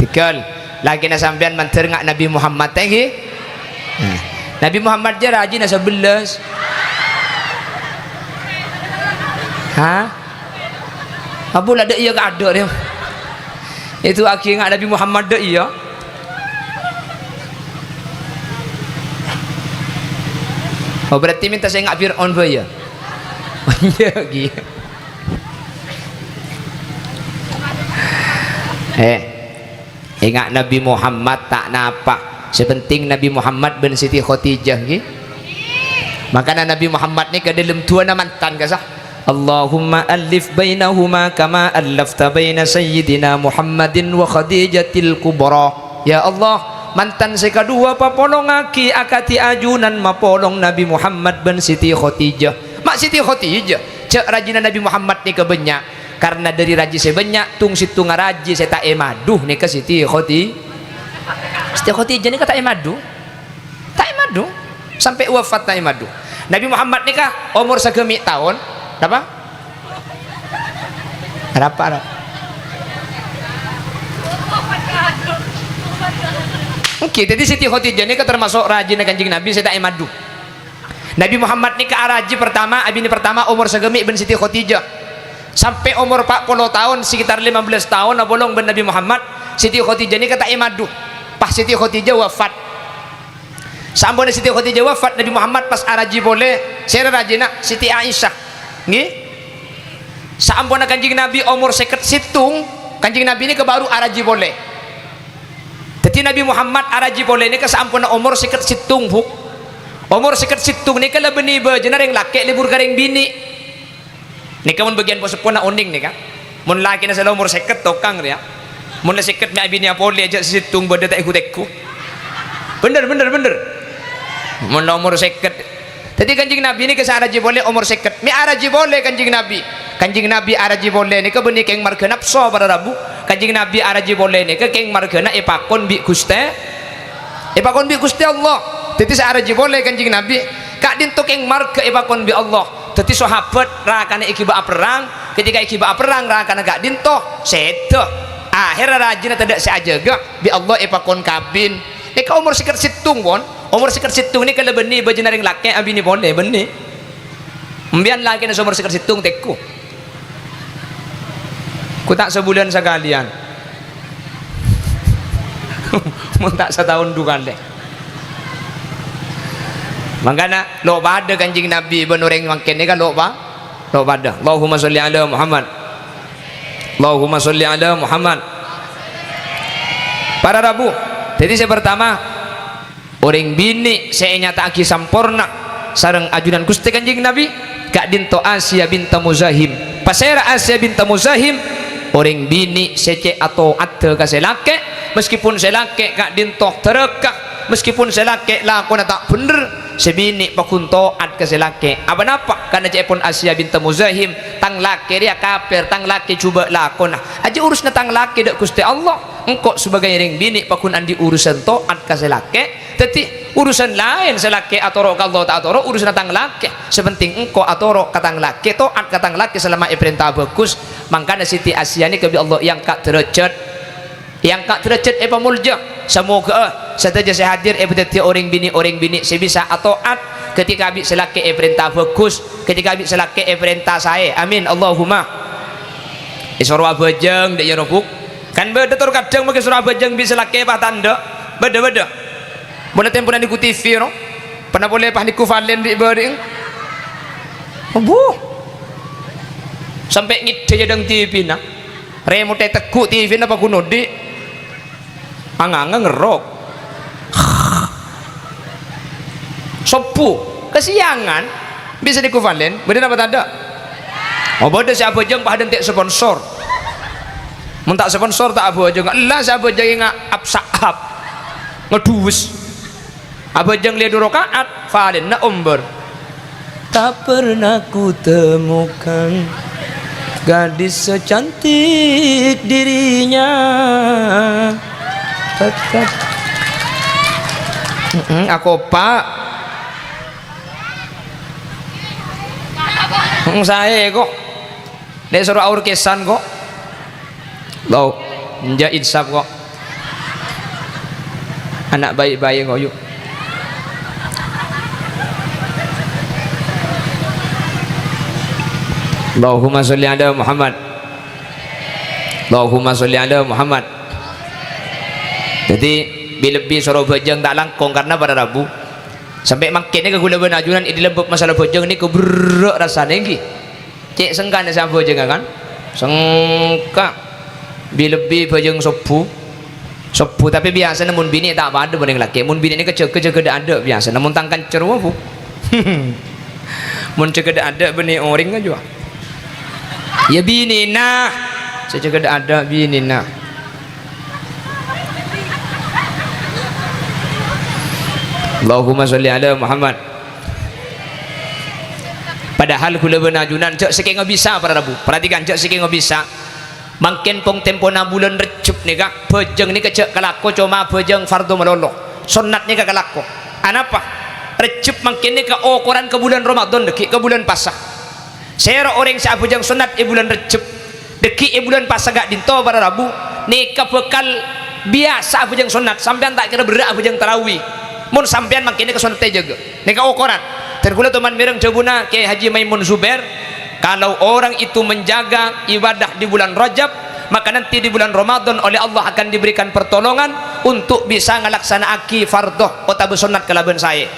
Tèghâl, lakèna sampèyan mandhâr nga' Nabbhi Muhammad, ta' ènggi? Nah, Nabbhi Muhammad jâ rajina sabellâs. Hah? Abu la dâ' iyâ ka adâ' rèya. Èdu'aaghi nga' Nabbhi Muhammad dâ' iyâ. Oh, berarti mènta sè nga' Fir'aun bhâi, yâ? Iyâ, ghi. Eh. Enga' Nabbhi Muhammad ta' napa. Sè penting Nabbhi Muhammad bân Siti Khadijah, ghi. Mangkana Nabbhi Muhammad nèka dâlem du'âna mantan, kassa', "Allahumma allif bainahuma kama allafta baina Sayyidina Muhammadin wa Khadijatil Kubra." Ya Allah, mantan sè kaduwâ papolongngaghi akadhi ajunan mapolong Nabbhi Muhammad bân Siti Khadijah. Ma' Siti Khadijah, jâ' rajina Nabbhi Muhammad nèka bânnya'. Karna dâri raji sè bânnya', tong-sèttonga raji sè ta' èmadu nèka Siti Khadi-, Siti Khadijah nèka ta' èmadu. Ta' èmadu. Sampè' wafat ta' èmadu. Nabbhi Muhammad nèka omor sagâmè' taon. Napa? Arapa, ra? Ènggi, dhâddhi Siti Khadijah nèka tamaso' rajina Kanjeng Nabi sè ta' èmadu. Nabi Muhammad nèka araji partama, abinè partama omor sagâmè' bân Siti Khadijah. Sampè' omor pa' polo taon, sekitar lima belas taon apolong bân Nabi Muhammad, Siti Khadijah nèka ta' èmadu. Pas Siti Khadijah wafat. Saamponna Siti Khadijah wafat, Nabi Muhammad pas araji polè. Sèra rajina? Siti Aisyah. Ngghi? Saamponna Kanjeng Nabi omor sèket sèttong, Kanjeng Nabi nèka baru araji polè. Dhâddhi Nabi Muhammad araji polè nèka saamponna omor sèket sèttong, Bu. Omor sèket sèttong nèka la bânnè bâjâna rèng lakè' lebur ka rèng binè'. Nèka mon bâgiyân po-seppona onèng nèka. Mon lakèna sè la omor sèket tokang rèya. Mon la sèket mè' abinèa polè jhâ' sè sèttong bâdâ ta' èghu-tèghu. Bhender, bhender, bhender. Mon la omor sèket. Dhâddhi Kanjeng Nabi nèka sè araji polè omor sèket. Mè' araji polè Kanjeng Nabi. Kanjeng Nabi araji polè nèka bânnè kèng marghâ napso para rabu. Kanjeng Nabi araji polè nèka kèng marghâna èpakon bi' Ghustè Èpakon bi' Ghustè Allah. Dhâddhi sè araji polè Kanjeng Nabi, ka'dinto kèng marghâ èpakon bi' Allah. Dhâddhi sahabat rakana èghibâ aperrang, ketika èghibâ aperrang rakana ka'dinto sèdhâ. Akhèrra rajina tadâ' sè ajâgâ, bi' Allah èpakon kabin. Nèka omor sèket sèttong, pon. Omor sèket sèttong nèka la bânnè bâjâna rèng lakè' abinè polè, bânnè. Empèyan lakèna sè omor sèket sèttong tèghu. Ghu ta' sabulân sakalèyan. Mon ta' sataon du kalè. Mangkana, lo' padâ Kanjeng Nabi bân orèng mangkèn nèka lo' pa-, lo' padâ. Allahumma sholli ala Muhammad. Allahumma sholli ala Muhammad. Para rabu, dhâddhi sè partama, Orèng binè' sè ènyata'aghi samporna sareng ajunan Ghustè Kanjeng Nabi, ka'dinto Asiya binta Muzahim. Pasèra Asiya binta Muzahim? Orèng binè' sè cè' ato'adda ka sè lakè', meskipun sè lakè' ka'dinto dârâka, meskipun sè lakè' lakona ta' bhendher, sè binè' pagghun to'at ka sè lakè'. Aponapa? Karna ca'èpon Asiya binta Muzahim, "Tang lakè' rèya kafir, tang lakè' jhubâ' lakona. Ajâ' urusanna tang lakè' dâ' Ghustè Allah. Engko' sebagai orèng binè' pagghun andi' urusan to'at ka sè lakè'." Dhâddhi, urusan laèn sè lakè' atoro' ka Allah ta' atoro', urusanna tang lakè'. Sè penting engko' atoro' ka tang lakè', to'at ka tang lakè' salama èparènta bhâghus. Mangkana Siti Asiya nèka bi' Allah èangka' dârâjhât. Èangka' dârâjhât, èpamoljâ. Samoghâ'â sadhâjâ sè hadir èpadhâddhiyâ orèng binè'-orèng binè' sè bisa ato'at ketika bi' sè lakè' èparènta bhâghus, ketika bi' sè lakè' èparènta saè. Amin, Allahumma. Èsoro abhâjâng, dâ' iyâ, Robuk. Kan bâdâ tor kadhâng maghi soro abhâjâng bi' sè lakè' pas ta' endâ'. Bâdâ, bâdâ. Mon la tempona nèko T V, no? Pernah polè pas nèko Valen bi' bâri'eng. Abbhu. Sampè' ngèddhâ jhâdhâng T V-na. Remote ètegghu' T V-na pagghun odi'. Anganga ngerrok. Sobbhu, kasiangan. Bisa nèko Valen, bâdâ napa tadâ'? Oh, bâdâ sè abhâjâng padâ ente' sponsor. Mon ta' sponsor, ta' abhâjâng. Ella sè abhâjâng nga-, apsa'ap. Ngeduwes. Abhâjâng lè du raka'at, Valenna ombâr. Tak pernah kutemukan gadis secantik dirinya. Tetap. Mm-mm, akopa'. Mm, saè, kok. Nè' soro aorkèsan, kok. Tao, enjâ' insaf, kok. Ana' baik-baik, kok, yu. Allahumma sholli ala Muhammad. Allahumma sholli ala Muhammad. Dhâddhi, bi-, lebbi soro abhâjâng ta' langkong karna para rabu. Sampè' mangkèn nèka kaulâ bân ajunan è dâlem bab masalah abhâjâng nèka berrâ' rassana, ènggi. Cè' sengkana sè abhâjângnga, kan? Sengka. Bi-, lebbi abhâjâng sobbhu. Sobbhu, tapè biyasana mon binè' ta' padâ bân orèng lakè'. Mon binè' nèka jâgâ-jâgâ dâ'-adâ' biyasana. Mon tang kanca rowa, Bu. Mon jâgâ dâ'-adâ' bânnè orèng ajâwâ. Iyâ, binèna. Sè jâgâ dâ'-adâ' binèna. Allahumma sholli ala Muhammad. Padahal kaulâ bân ajunan jâ' sakènga bisa, para rabu. Perhatikan, jâ' sakènga bisa. Mangkèn pong tempona bulân Rejjeb nèka, bhâjâng nèka jâ' kalako coma bhâjâng fardhu malolo. Sonnat nèka kalako. Anapa? Rejjeb mangkèn nèka okoran ka bulân Ramadan dhâggi', ka bulân pasa. Sèra orèng sè abhâjâng sonnat è bulân Rejjeb, Dhâggi' è bulân pasa ka'dinto para rabu, nèka bhâkal biyasa abhâjâng sonnat, sampèyan ta' kèra berrâ' abhâjâng tarawih. Mon sampèyan mangkèn nèka sonnatta èjâgâ. Nèka okoran. Dan kaulâ toman mèreng dhâbuna Kyai Haji Maimun Zubair, "Kalau orang itu menjaga ibadah di bulan Rajab, maka nanti di bulan Ramadan oleh Allah akan diberikan pertolongan untuk bisa ngalaksana'aghi fardhu otabâ sonnat kalabân saè."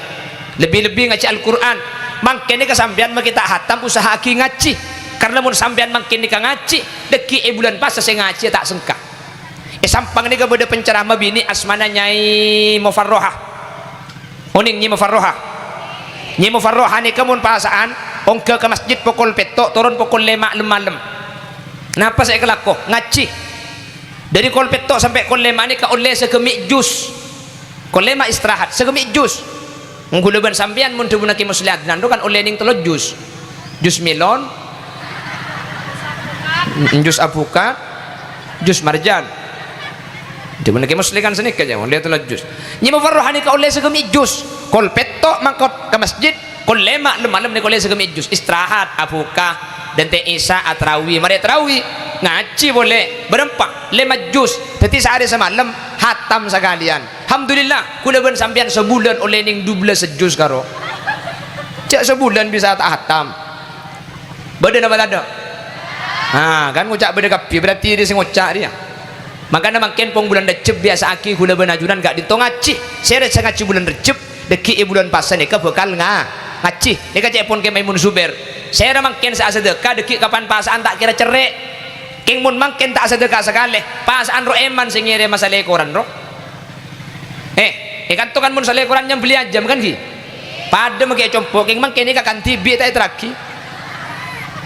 Lebbi-lebbi ngajhi Al-Qur'an. Mangkèn nèka sampèyan makè ta' hatam, usaha'aghi ngajhi. Karna mon sampèyan mangkèn nèka ngajhi, dhâggi' è bulân pasa sè ngajhi ta' sengka. È Sampang nèka bâdâ penceramah binè' asmana Nyai Mufarrohah. Onèng Nyai Mufarrohah? Nyai Mufarrohah nèka mon pasa'an ongghâ ka masjid pokol pètto', toron pokol lèma' lem-malem. Napa sè èkalako? Ngajhi. Dhâri kol pètto' sampè' kol lèma' nèka ollè sagâmè' jus. Kol lèma' istirahat, sagâmè' jus. Kaulâ bân sampèyan mon dhâbuna Kè Musli Adnan rowa kan ollè nèng tello jus. Jus melon, jus apokat, jus marjan. Dhâbuna Kè Musli kan sanèka jâ, ollè tello jus. Nyai Mufarrohah nèka ollè sagâmè' jus. Kol pètto' mangkot ka masjid, Kol lèma' lem-malem nèka ollè sagâmè' jus, istirahat, abhuka, dântè' isya, atarawi, marè atarawi, ngajhi polè, bârâmpa, lèma' jus, dhâddhi saarè samalem, hatam sakalèyan. Alhamdulillah, kaulâ bân sampèyan sabulân ollè nèng dubellâs jus karo. Jâ' sabulân bisa ta' hatam. Bâdâ napa tadâ'? Ha, kan ngoca' bâdâ kabbhi, berarti rèya sè ngoca' rèya. Mangkana mangkèn pon bulân Rejjeb biyasa'aghi kaulâ bân ajunan ka'dinto ngajhi. Sèrè sè ngajhi bulân Rejjeb, dhâggi' è bulân pasa nèka bhâkal nga-, ngajhi. Nèka ca'èpon Kè Maimun Zubair. Sèrè mangkèn sè asadâka dhâggi' kapan pasa'an ta' kèra cerrè'. Kèng mon mangkèn ta' asadâka sakalè, pasa'an rowa èman sè ngèrèma salèkoran rowa. Eh, è kanto kan mon salèkoran nyambelli ajâm kan, ghi? Padâ makè compo', kèng mangkèn nèka kan dhibi' ta' èterraghi.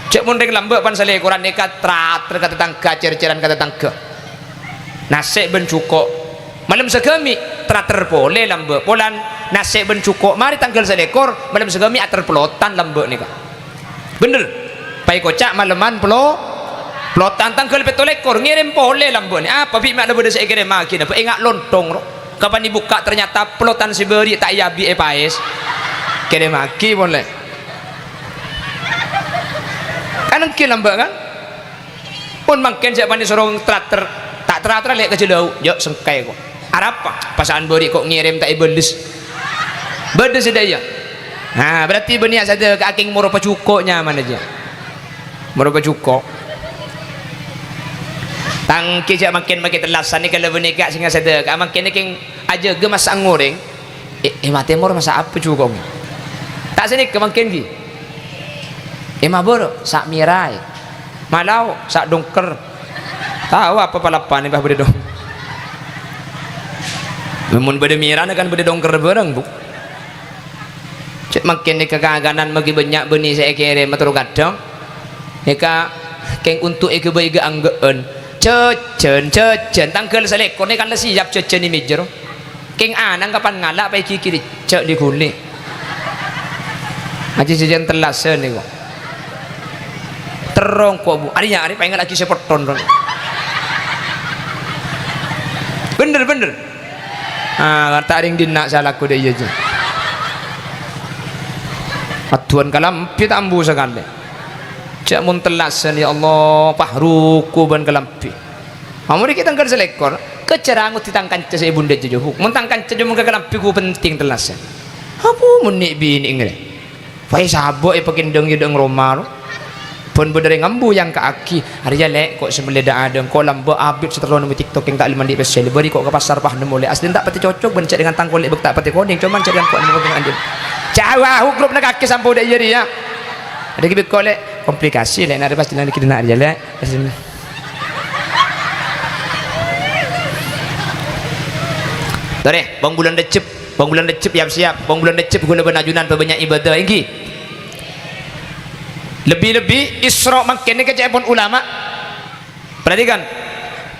Jâ' mon rèng lambâ' pan salèkoran nèka trater ka tatangghâ, cèr-cèran ka tatangghâ. Nasè' bân jhuko'. Malem sagâmè', trater polè lambâ'. Polana nasè' bân jhuko' marè tangghâl salèkor, malem sagâmè' ater pelotan lambâ' nèka. Bhender. Paèkoca' maleman pelo-, pelotan tangghâl pètto lèkor, ngèrèm polè lambâ'na. Apa bi' ma' la bâdâ sè èkèrèmmaghina, bâ' enga' lontong, ro. Kapan èbukka' ternyata pelotan sè bâri' ta' èabi' èpaès. Kèrèmmaghi polè. Kan èngghi lambâ', kan? Pon mangkèn sè panèsoro trater, ta' trater lè' ka Jhâlâu, jâ' sengkaè ko'. Arapa? Pasa'an bâri' ko' ngèrèm ta' èbâles. Bâdâ sè dâ' iyâ. Nah, berarti bânnè asadâka'a kèng moro pajhuko' nyamana jâ. Moro pajhuko'. Tangkè jâ' mangkèn makè tellasan nèka la bânnè ka' sè ngasadâka'a mangkèn kèng ajâgâ masa' ngorèng. Eh, eh, matè moro masa' apa jhuko'? Ta' sanèka mangkèn ghi. Eh, mabârâ' sa' mèraè. Malao sa' dongker. Tao apa palappana, bâ, bâdâ dong-, Mon bâdâ mèrana kan bâdâ dongker bhârâng, Bu. Cè' mangkèn nèka kakanan maghi bânnya' bânnè sè èkèrèm matoro' kadhâng. Nèka kèng onto' èghâbây ghâ-angghâ'ân. Jhâjhân, jhâjhân. Tangghâl salèkor nèka kan la siap jhâjhân è mèjâ, ro. Kèng ana'na kapan ngala' paèghi kiri, jhâ' li-ghuli. Ajhi jhâjhân tellasan nèko. Terro engko', Bu. Arèya, arè paènga'aghi sè petton, ro. Bhender, bhender. Ah, ta' rèng dinna' sè alako dâ' iyâ, jâ. Addu'ân kalambhi ta' ambu sakalè. Jhâ' mon tellasan, ya Allah, pah ruku bân kalambhi. Amorè ghi' tangghâl salèkor, kèjhâr angoddhi tang kanca sè è bundâ jâ, Bu. Mon tang kanca jâ mon ka kalambhi ghu penting tellasan. Abu, mon nè'-binè' ngrè. Paè sabâ' èpakèndhâng è dâ'eng roma, ro. Bân bâdâ rèng ambu èangka'aghi. Arèya, Lè', ko' sè mellè dâ'-adâ', ko' lambâ' abit sè terro nemmo TikTok kèng ta' lèman dhi' pèssè. Bâri' ko' ka pasar, pas nemmo, Lè'. Asli ta' patè cocok bân cè' dengan tang kolè' bâk ta' patè konèng, coma cè' dengan ko' nemmo kèng andi'en. Jhâ' wah, grup nèka akè sampo dâ' iyâ rèya. Adâ' ghi' bâko, Lè'. Komplikasi, Lè', narè pas jhâlân ghi' dinna' rèya, Lè'. Torè, bâng bulân Rejjeb, bâng bulân Rejjeb, yap-siyap, bâng bulân Rejjeb, ghulâ bân ajunan pabânnya' ibadah, èngghi. Lebbi-lebbi Isra' mangkèn nèka ca'èpon ulama. Perhatikan.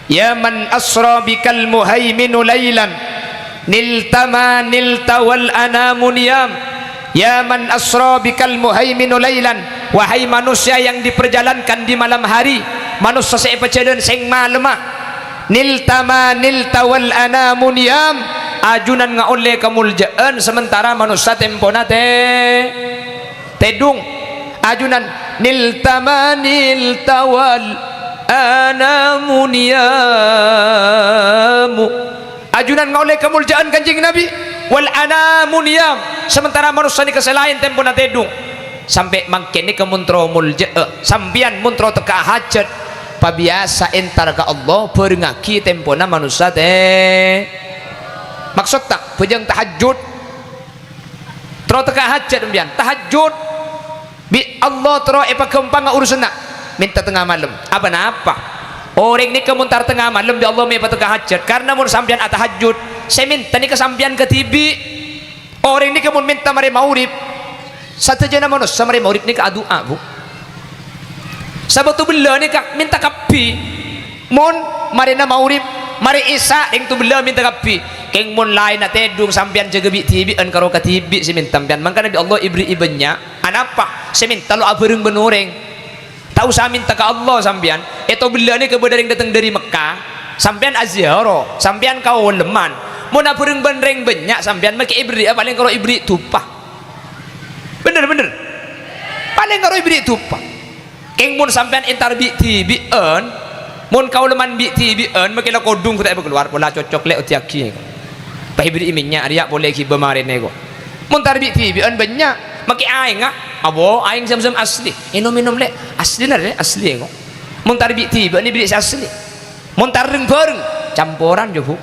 "Ya man asra bikal muhaiminu lailan, nilta ma nilta wal anamu niyam." "Ya man asra bikal muhaiminu lailan," wahai manusia yang diperjalankan di malam hari, manossa sè èpajhâlân sèng malemma, "nilta ma nilta wal anamu niyam," ajunan ngaollè kamoljâ'ân sementara manossa tempona tè-, tèdung. Ajunan, "Nilta ma nilta wal anamu niyamu. Ajunan ngaollè kamolja'an Kanjeng Nabi. Wal anamu niyam. Sementara manossa nèka sè laèn tempona tèdung. Sampè' mangkèn nèka mon terro molja'a, sampèyan mon terro tekka'a hajat, pabiyasa entar ka Allah, bhârengngaghi tempona manossa tè-, maksod ta', bhâjâng tahajjud. Terro tekka'a hajat sampèyan, tahajjud. Bi' Allah terro èpaghâmpanga urusanna. Mènta tengnga malem. Apa-napa? Orèng nèka mon tar tengnga malem bi' Allah mè' èpatekka'a hajat. Karna mon sampèyan atahajjud, sè mènta nèka sampèyan kadhibi'. Orèng nèka mon mènta marè maghrib, sadhâjâna manossa marè maghrib nèka adu'a, Bu. Sabâ tobellâ nèka mènta kabbhi. Mon marèna maghrib, marè isya, rèng tobellâ mènta kabbhi. Kèng mon laènna tèdung sampèyan jâgâ bi'-dhibi'ân karo kadhibi' sè mènta sampèyan. Mangkana bi' Allah èberri'i bânnya'. Anapa? Sè mènta lo' abhâreng bân orèng. Ta' osa mènta ka Allah sampèyan. È tobellâ nèka bâdâ rèng dâteng dâri Mekka, sampèyan aziarah, sampèyan kaolemman. Mon abhâreng bân rèng bânnya' sampèyan makè èberri'a palèng karo èberri' dupa. Bhender, bhender. Palèng karo èberri' dupa. Kèng mon sampèyan entar bi'-dhibi'ân, mon kaolemman bi'-dhibi'ân, makè la kodhung ghun ta' èpakalowar, pola cocok lè' odiyâghi. Pas èberri'i mènnya' rèya polè ghibâ marèna, ko'. Mon tar bi'-dhibi'ân bânnya', makè aèngnga, abo, aèng Zam-Zam asli. Ènom-ènom, lè'. Asli, la, lè', asli, ko'. Mon tar bi'-dhibi'ân èberri' sè asli. Mon tar rèng-bhâreng, camporan, jâ, Bu.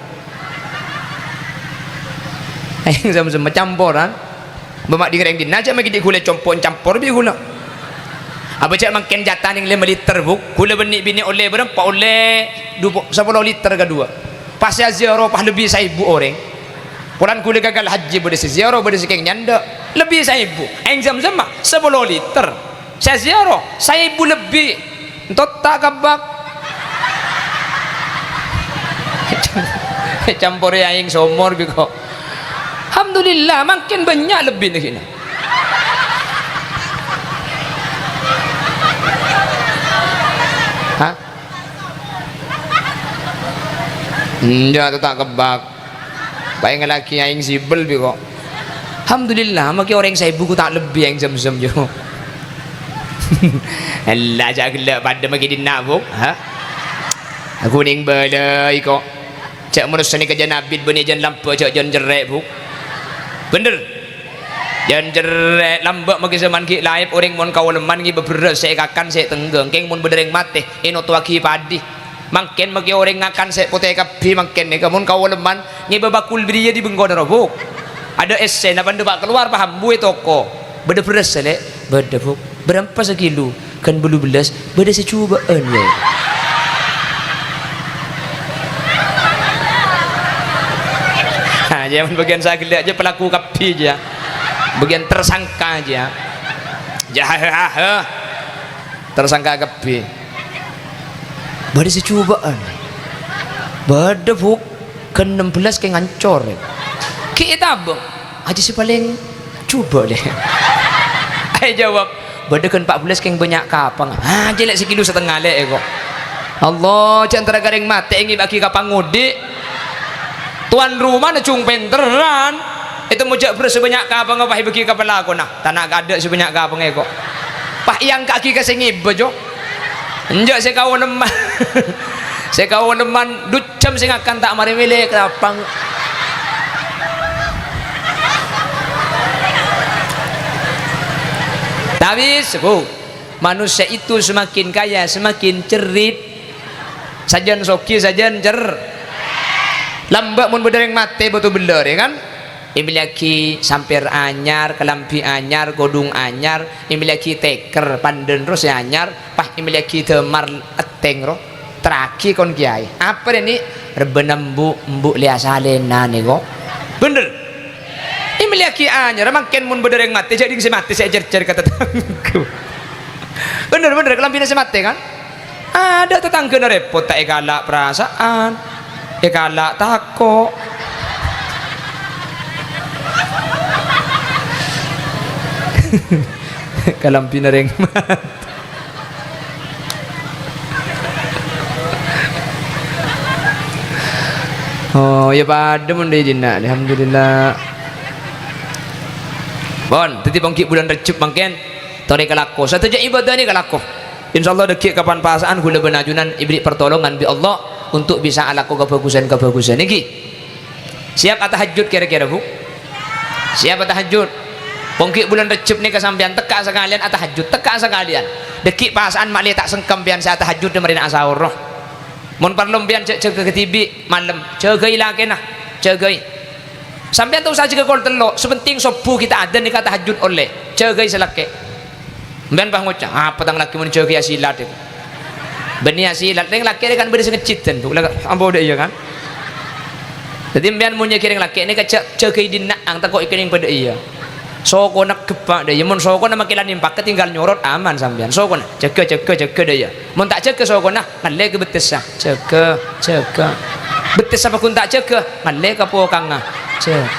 Aèng Zam-Zam camporan. Bâ ma' dhing rèng dinna' jâ' makè ghi' ghulâ compo' campor bi' ghulâ. Abâ jâ' mangkèn jatana lèma liter, Bu. Ghulâ bânnè binè ollè bârâmpa, ollè du po-, sapolo liter kadhuwâ. Pas sè aziarah pas lebbi saèbu orèng. Polana ghulâ ghâgghâl hajji bâdâ sè ziarah, bâdâ sè kèng nyandhâ. Lebbi saèbu. Aèng Zam-Zam ma' sapolo liter. Sè ziarah saèbu lebbi. Ènto' ta' kabbhi. Ècamporè aèng somor bi' ko'. Alhamdulillah, mangkèn bânnya' lebbina ghina. Hah? Enjâ', ta' kabbhi. Paèngallaghi aèng sibel bi' ko'. Alhamdulillah, makè orèng saèbu ghu ta' lebbi aèng Zam-Zam, jâ. Ella, jâ' ghellâ' padâ makè dinna', Bu. Ha? Aku nèng bâlâi, ko'. Jâ' manossa nèka jân abit bânnè jân lambâ', jâ' jân cerrè', Bu. Bhender. Jân cerrè', lambâ' makè sè man ghi' laèp orèng mon kaolemman ngibâ bherrâs sè èkakan sè tengghâng, kèng mon bâdâ rèng matè, ènotowaghi padhi. Mangkèn makè orèng ngakan sè potè kabbhi mangkèn nèka, mon kaolemman ngibâ bakul bâriyâ dhi bengkona rowa, Bu. Adâ' èssèna, pandâ pa' kalowar, pa' ambu è toko. Bâdâ bherrâs, lè'? Bâdâ, Bu. Bârâmpa sakilo? Kan bâllu bellâs. Bâdâ sè jhubâ'ân, yâ. Ha, jâ, mon bâgiyân saghellâ' jâ pelaku kabbhi, jâ. Bâgiyân tersangka, jâ. Jâ, ha, ha, ha. Tersangka kabbhi. Bâdâ sè jhubâ'ân. Bâdâ, Bu. Kan ennem bellâs kèng ancor, yâ. Ghi' ètabâng. Ajâ sè palèng jhubâ', lè'. Ayo jawab. Bâdâ kan pa' bellâs kèng bânnya' kapangnga. Ah, jâ' lè' sakilo satengnga, lè', ko'. Allah, jâ' antara ka rèng matè ngibâ'aghi kapang odi'. Towan romana jhung pènterran. Ètemmo jâ' bherrâs sè bânnya' kapangnga pas èbâghi ka palakona. Tana' kaadâ' sè bânnya' kapangnga, ko'. Pas èangka'aghi ka sè ngibâ, Jo. Enjâ' sè kaolemman. Sè kaolemman du jam sè ngakan ta' marè mèlè kapang. Tapè, Bu, manusia itu semakin kaya, semakin cerit. Sajân soghi, sajân cer-, lambâ' mon bâdâ rèng matè bâto bellâr, yâ kan? Èmellèyaghi sampèr anyar, kalambhi anyar, kodhung anyar, èmellèyaghi tèkèr, pandân ro sè anyar, pas èmellèyaghi dâmar ètèng ro. Terraghi kon kèyaè. Apa rèya, Ni'? Rebbhâna embu', embu' lèya salèna nèko. Bhender. Èmellèyaghi anyar, mangkèn mon bâdâ rèng matè, jhâ' dhing sè matè sè èjhâr-jhâr ka tatangghâ. Bhender, bhender, kalambhina sè matè, kan? Adâ' tatangghâna rèpot, ta' èkala' parasa'an, èkala' tako'. Kalambhina rèng matè. Oh, yâ padâ mon dâri dinna', alhamdulillah. Pon, dhâddhi ponggi bulân Rejjhep mangkèn, torè kalako. Sadhâjâ ibâdâ nèka kalako. Insyaallah dhâggi' kapan pasa'an ghulâ bân ajunan èberri' partolongan bi' Allah untuk bisa alako kabhâghusân-kabhâghusân nèka. Siap atahajjud kèra-kèra, Bu? Siap atahajjud? Pongghi' bulân Rejjeb nèka sampèyan tekka' sakalèyan atahajjud, tekka' sakalèyan. Dhâggi' pasa'an ma'lè ta' sengkem sampèyan sè atahajjud marèna asaor, roh. Mon parlo sampèyan jhâ', jhâgâ kadhibi' malem, jhâgâi lakèna, jhâgâi. Sampèyan ta' osa jhâgâ kol tello', sè pentèng sobbhu ghi' ta' adzan nèka tahajjud ollè. Jhâgâi sè lakè'. Sampèyan pas ngoca', "Apa tang lakè' mon jhâgâi asilat, è?" Bânnè asilat, rèng lakè' rè kan bâdâ sè ngejjhidan, Bu. La, ampo dâ' iyâ, kan? Dhâddhi sampèyan mon nyèghi rèng lakè' nèka jhâ', jhâgâi dinna', ang tako' èkennèng padâ iyâ. Sokona ghâpa' dâ' iyâ. Mon sokona makè la nèmpakè tinggal nyorot, aman sampèyan. Sokona, jhâgâ, jhâgâ, jhâgâ dâ' iyâ. Mon ta' jhâgâ sokona, ngallè ka bettessa. Jhâgâ, jhâgâ. Bettessa paggun ta' jhâgâ, ngallè ka pokangnga. Jhâ-,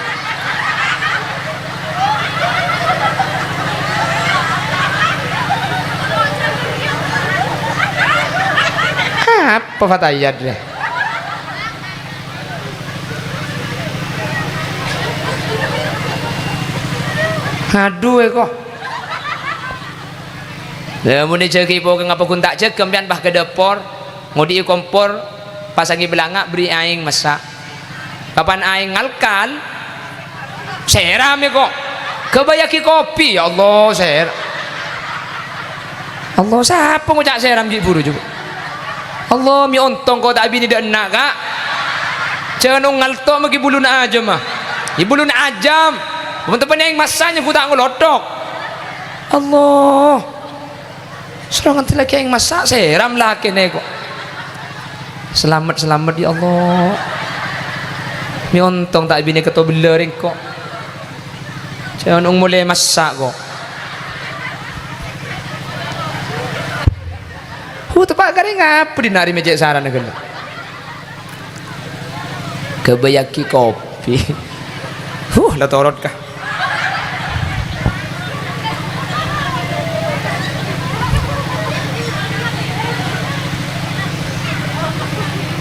apa fatayat rè? Adhu, èko. Lah, mon èjhâgâi pokangnga paggun ta' jhâgâ, sampèyan pas ka dâpor, ngodhi'i kompor, pasangè bâlângnga', bherri' aèng massa'. Kapan aèng ngalkal, sèram, èko. Ghâbâyyâghi kopi, ya Allah, sèr-, Allah, sapa ngoca' sèram ghi' buru, coba? Allah, mè' ontong ko' ta' abinè dâ' enna', Ka'. Jhân ngalto' maghi buluna ajâm, ah. Ghi' buluna ajâm. Mon teppa'na aèng massa' nyangghu ta' ngolodhok. Allah. Soro ngantè lakè aèng massa', sèram lakèna, ko'. Salamet, salamet, ya Allah. Mè' ontong ta' abinè kèto bellâ rèng, ko'. Jhân ong molè massa', ko'. Hu, teppa' karè ngapa dinna' rè mè' cè' sarana ghellâ'? Ghâbâyyâghi kopi. Huh, la torot, Ka'.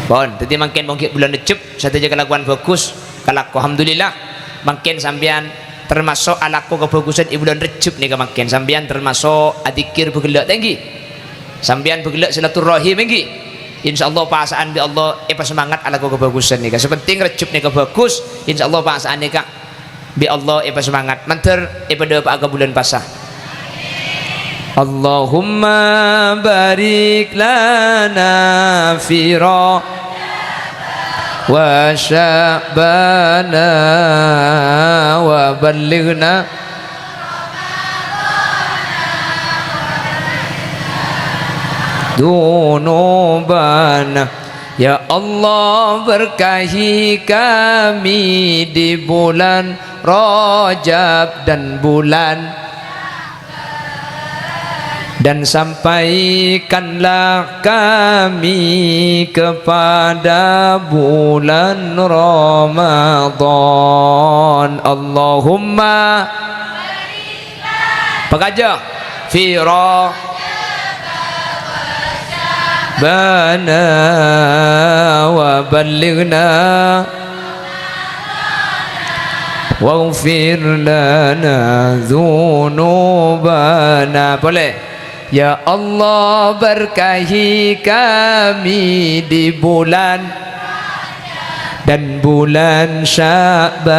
Pon, dhâddhi mangkèn mongghi bulân Rejjeb, sadhâjâ kalakowan bhâghus, kalako, alhamdulillah. Mangkèn sampèyan termaso' alako kabhâghusân è bulân Rejjeb nèka mangkèn. Sampèyan termaso' adzikir bhâghellâ' tèngghi. Sampèyan bhâghellâ' silaturrahim èngghi. Insyaallah pasa'an bi' Allah èpasemangat alako kabhâghusân nèka. Sè pentèng Rejjeb nèka bhâghus, insyaallah pasa'an nèka bi' Allah èpasemangat. Mandhâr èpadhâpa'a ka bulân Pasa. Allahumma barik lana fi Ra-, wa Sya'bana wa ballighna dzunubana. Ya Allah, berkahi kami di bulan Rajab dan bulan, dan sampaikanlah kami kepada bulan Ramadan. Allahumma Pakajâ. Fi Ra-, bana wa ballighna. Waghfir lana dzunubana. Polè. Ya Allah, berkahi kami di bulan dan bulan Sya'ban,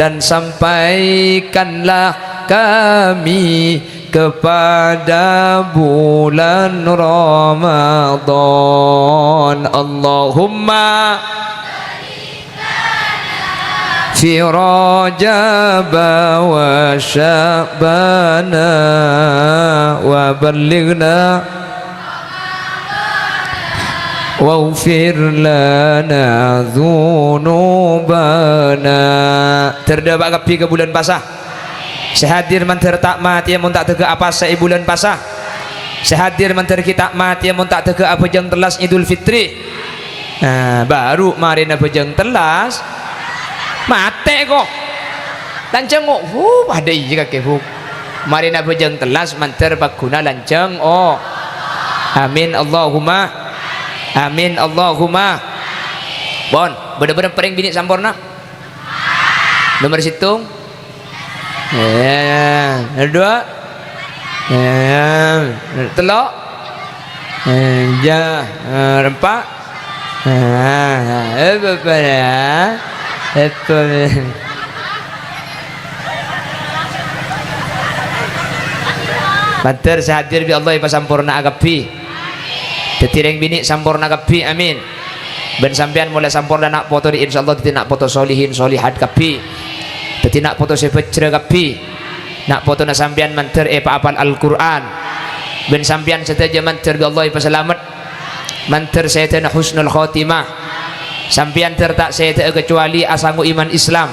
dan sampaikanlah kami kepada bulan Ramadan. Allahumma fi Rajab wa Sya'bana wa ballighna. Waghfir lana dzunubana. Dhâr-dhâbâ kabbhi ka bulân pasa. Sè hadir mandhâr ta' matèya mon ta' tèghâ apasa è bulân pasa. Sè hadir mandhâr ghi' ta' matèya mon ta' tèghâ abhâjâng tellas Idul Fitri. Nah, baru marèna bhâjâng tellas, matè, ko'. Lanjhâng, ko'. Huh, padâ iyâ kakè, Bu. Marèna bhâjâng tellas mandhâr pagghuna lanjhâng, oh. Amin, Allahumma. Amin, Allahumma. Pon, bâdâ-bâdâ parèng binè' samporna. Nomor sèttong. Ya, nomor dua. Eh, tello'. Eh, ja, eh, empa'. Ah, eh, bapa ya. Epa. Mandhâr sè hadir bi' Allah èpasamporna'a kabbhi. Dhâddhi rèng binè' samporna kabbhi, amin. Bân sampèyan molaè samporna na' potona, insyaallah dhâddhi na' poto solihin solihat kabbhi. Dhâddhi na' poto sè bhâjhrâ kabbhi. Na' potona sampèyan mandhâr èpaapal Al-Qur'an. Bân sampèyan sadhâjâ mandhâr bi' Allah èpasalamet. Mandhâr sèdhâna husnul khotimah. Sampèyan dhâr ta' sèdhâ'â kacowali asango iman Islam.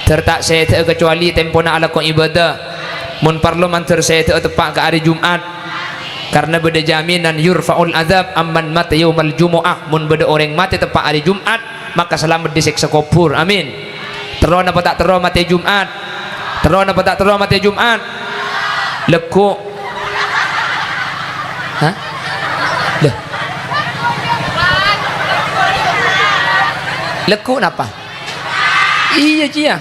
Dhâr ta' sèdhâ'â kacowali tempona alako ibadah. Mon parlo mandhâr sèdhâ'â teppa' ka arè Jum'at. Karna bâdâ jaminan yurfa'ul adzab amman mata yaumal jumu'ah. Mon bâdâ orèng matè teppa' arè Jum'at, maka salamet dâri sèksa kobhur. Amin. Terro napa ta' terro matè Jum'at? Terro napa ta' terro matè Jum'at? Lagghu'. Hah? Lho. Lagghu' napa? Iyâ, jiyâ.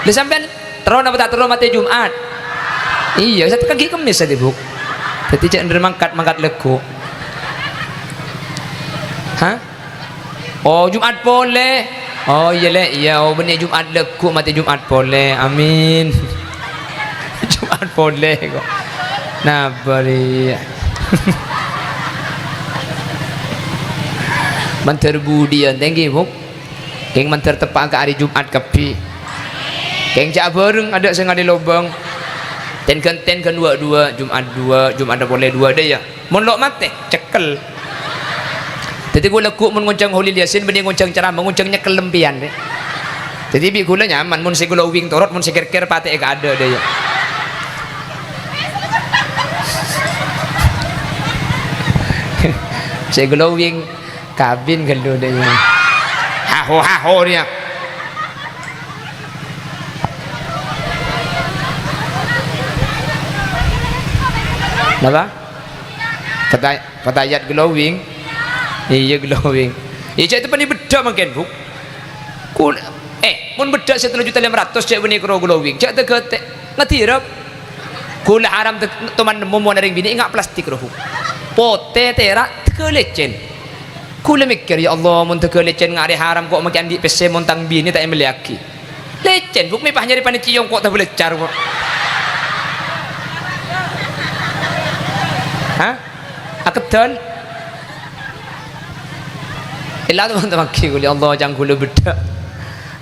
Lha sampèyan terro napa ta' terro matè Jum'at? Iyâ, sè tekka ghi' Kemmès, Dhi, Bu'. Dhâddhi jhâ' nèr mangkat-mangkat lagghu'. Hah? Oh, Jum'at polè. Oh, iyâ, Lè'. Iyâ, oh, bânnè Jum'at lagghu', matè Jum'at polè. Amin. Jum'at polè, kok. Napa rè? Mandhâr budiyân, thank you, Bu'. Kèng mandhâr teppa' ka arè Jum'at kabbhi. Kèng jhâ' abhâreng, adâ' sè ngalè lobâng. Ten-ghânten kan duwâ'-duwâ', Jum'at duwâ', Jum'at polè duwâ', dâ' iyâ. Mon lo' matè, cekkel. Dhâddhi ghulâ ghu' mon ngonjhâng Kholil Yasin, bânnè ngonjhâng ceramah, ngonjhâng nyekkel lempèyan, rè. Dhâddhi bi' ghulâ nyaman, mon sè glowing torot, mon sè kèr-kèr patè'è ka adâ', dâ' iyâ. Sè glowing kabin ghâllu, dâ' iyâ. Haho-haho rèya. Napa? Peta-, petayat glowing? Iyâ, glowing. Iyâ, jhâ' teppa' bâdâ mangkèn, Bu'. Kul-, eh, mon bâdâ sè tello juta lèma ratos jhâ' bânnè karo glowing. Jhâ' tè-ghâtè. Ngadhirâ. Ghulâ haram tè-, toman nemmo mon orèng binè' nga' plastik rowa, Bu'. Potè, tèra', tè-ghâ' lècèn. Ghulâ mèkkèr, "Ya Allah, mon tè-ghâ' lècèn nga' arè haram, kok makè andi' pèssè mon tang binè ta' èmellèyaghi." Lècèn, Bu', mè' pas nyarè panècèyong kok tabâlèccar, kok. Hah? Akeddhâl? Ella, teman-teman, ghi, ghulâ, Allah, cang ghulâ bâdâ.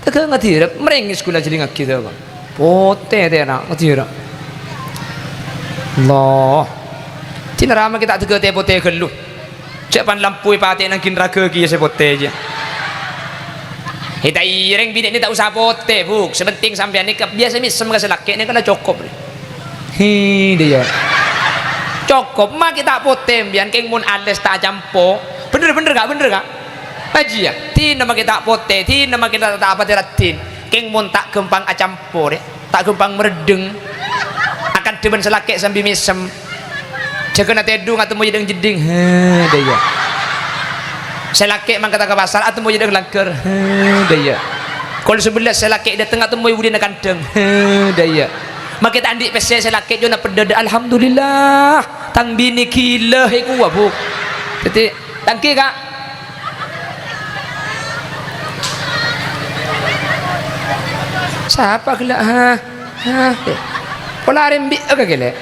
Tè-ghâ' ngadhirâ, mèrèngès ghulâ jhâlingaghi, tè, kok. Potè tèra', ngadhirâ. Allah. Dinah ra makè ta' tè-ghâtè potè ghâllu. Jhâ' pan lampu èpatè'è nangghing ragâ kèya sè potè, jiyâ. È, ta' iyâ, rèng binè' nè ta' osa potè, Bu'. Sè pentèng sampèyan nèka biyasa mèsem ka sè lakè' nèka la cokop, rè. Hi, dâ' iyâ. Cokop, makè ta' potè sampèyan, kèng mon alès ta' acampo. Bhender, bhender, Ka'? Bhender, Ka'? Ajiyâ, dinah makè ta' potè, dinah makè ta', ta' patè raddhin. Kèng mon ta' ghâmpang acampo, rè. Ta' ghâmpang merdeng. Akadhâ bân sè lakè' sambi mèsem. Jâgâna tèdung atemmo è dhâng-jeddhing. He, dâ' iyâ. Sè lakè' mangkata ka pasar atemmo è dhâng langghâr. He, dâ' iyâ. Kol sabellâs sè lakè' dâteng atemmo è budina kandhâng. He, dâ' iyâ. Makè ta' andi' pèssè sè lakè' jhâna peddhâ, "Alhamdulillah, tang binè ghilâ è kowa, Bu'." Dhâddhi, tangghâ, Ka'. Sapa ghellâ', ha? Ha? Pola arembi' ka ghellâ'.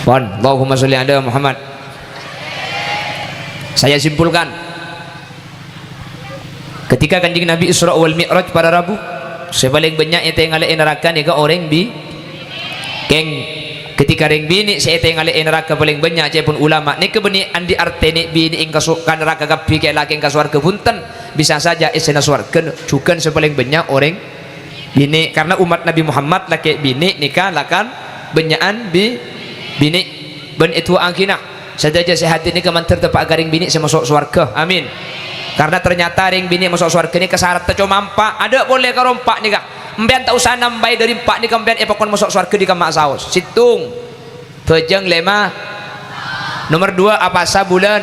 Pon, Allahumma sholli ala Muhammad. Saya simpulkan, ketika Kanjeng Nabi Isra wal Mi'raj para rabu, sè palèng bânnya' ètèngalè è naraka nèka orèng bi-, kèng, ketika rèng binè' sè ètèngalè è naraka palèng bânnya', ca'èpon ulama, nèka bânnè andi' artè nè' binè' èngka so-, ka naraka kabbhi, kè' lakè èngka sowarghâ, bhunten, bisa saja èssèna sowarghâ jhughân sè palèng bânnya' orèng binè', karna ommat Nabi Muhammad lakè' binè' nèka lakar bânnya'an bi-, binè'. Bân èdu'aaghina sadhâjâ sè hadir nèka mandhâr teppa'a ka rèng binè' sè maso' sowarghâ. Amin. Karna ternyata rèng binè' maso' sowarghâ nèka saratna coma empa', adâ' polè karo empa' nèka. Empèyan ta' osa nambâi dâri empa' nèka, empèyan èpakon maso' sowarghâ dâri kamma saos. Sèttong, bhâjâng lèma, Nomer duwâ', apasa bulân.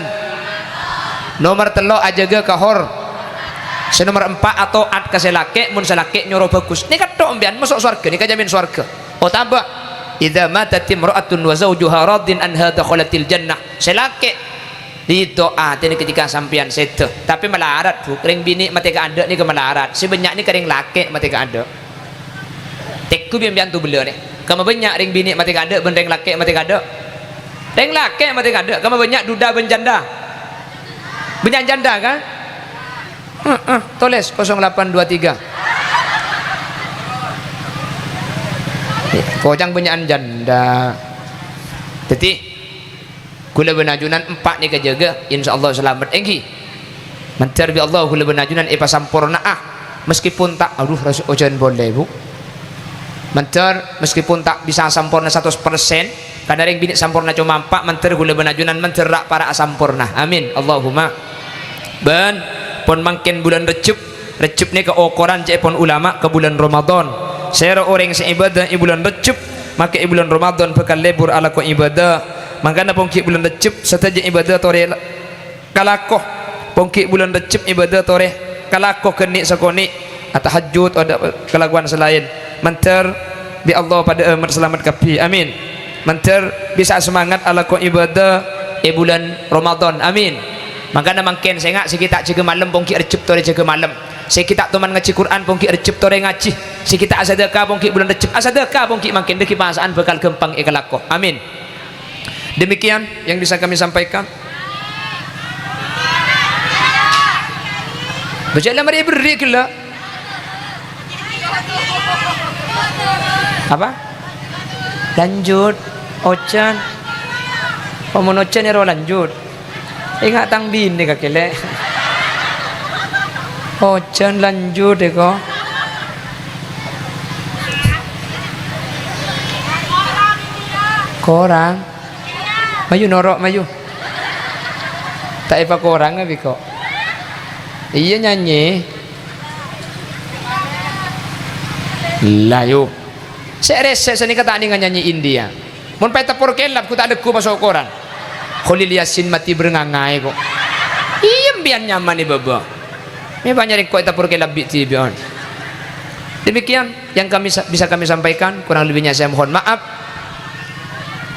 Nomer tello', ajâgâ ka hor-, sè nomer empa', ato'at ka sè lakè', mon sè lakè' nyoro bhâghus. Nèka tok empèyan, maso' sowarghâ, nèka jhâmin sowarghâ. Otabâ, "Idza matat imra'atun wa zaujuha radin anha dakhalatil jannah." Sè lakè' ridho atèna ketika sampèyan sèdhâ, tapè malarat, Bu. Rèng binè' matè kaadâ' nèka malarat. Sè bânnya' nèka rèng lakè' matè kaadâ'. Tèngghu bi' empèyan tobellâ nè. Kamma bânnya' rèng binè' matè kaadâ' bân rèng lakè' matè kaadâ'? Rèng lakè' matè kaadâ'. Kamma bânnya' duda bân janda? Bânnya' janda, kan? Heeh, tolès kosong delapan dua tiga. Koca'na bânnya'an janda. Dhâddhi, Ghulâ bân ajunan empa' nèka jâgâ, insyaallah salamet, èngghi. Mandhâr bi' Allah ghulâ bân ajunan èpasamporna'a, meskipun ta', adhu, ras-, ojhân polè, Bu. Mandhâr meskipun ta' bisa samporna saratos persen, karna rèng binè' samporna coma empa', mandhâr ghulâ bân ajunan mandhâr ra'-para' asamporna. Amin. Allahumma. Bân, pon mangkèn bulân Rejjhep, Rejjhep nèka okoran ca'èpon ulama ka bulân Ramadan. Sèra orèng sè ibâdâ è bulân Rejjhep, maka è bulân Ramadan bhâkal lebur alako ibâdâ. Mangkana pongghi' bulân Rejjhep sadhâjâ ibâdâ torè la-, kalako. Pongghi' bulân Rejjhep ibâdâ torè kalako ghâni' sakonè', atahajjud, oda kalakowan sè laèn. Mandhâr bi' Allah padâ amat salamet kabbhi. Amin. Mandhâr bisa semangat alako ibâdâ è bulân Ramadan. Amin. Mangkana mangkèn sènga' sè ghi' ta' jâgâ malem pongghi' Rejjhep torè jâgâ malem. Sè ghi' ta' toman ngajhi Qur'an pongghi' Rejjhep torè ngajhi. Sè ghi' ta' asadâka pongghi' bulân Rejjhep. Asadâka pongghi' mangkèn, dhâggi' pasa'an bhâkal ghâmpang èkalako. Amin. Demikian yang bisa kami sampaikan. Bâjâ la marè èberri' ghellâ'. Apa? Lanjut. Ojhân. Omon ojhân èro lanjut. Ènga' tang binè kakè, Lè'. Ojhân lanjut, èko. Korang. Mayu noro', mayu. Ta' èpakorang bi' ko'. Iyâ, nyanyi. Layu. Sè rèsè sanèka ta' nèngal nyanyi India. Mon paèteppor kèlap, ghu ta' lagghu maso' koran. Kholil Yasin matè bârngangaè ko'. Iyâ, empèyan nyaman è bâbâ. Mè' bânnya' rèng ko' èteppor kèlap bi' dhibi'ân. Demikian yang kami sa-, bisa kami sampaikan. Kurang lebihnya saya mohon maaf.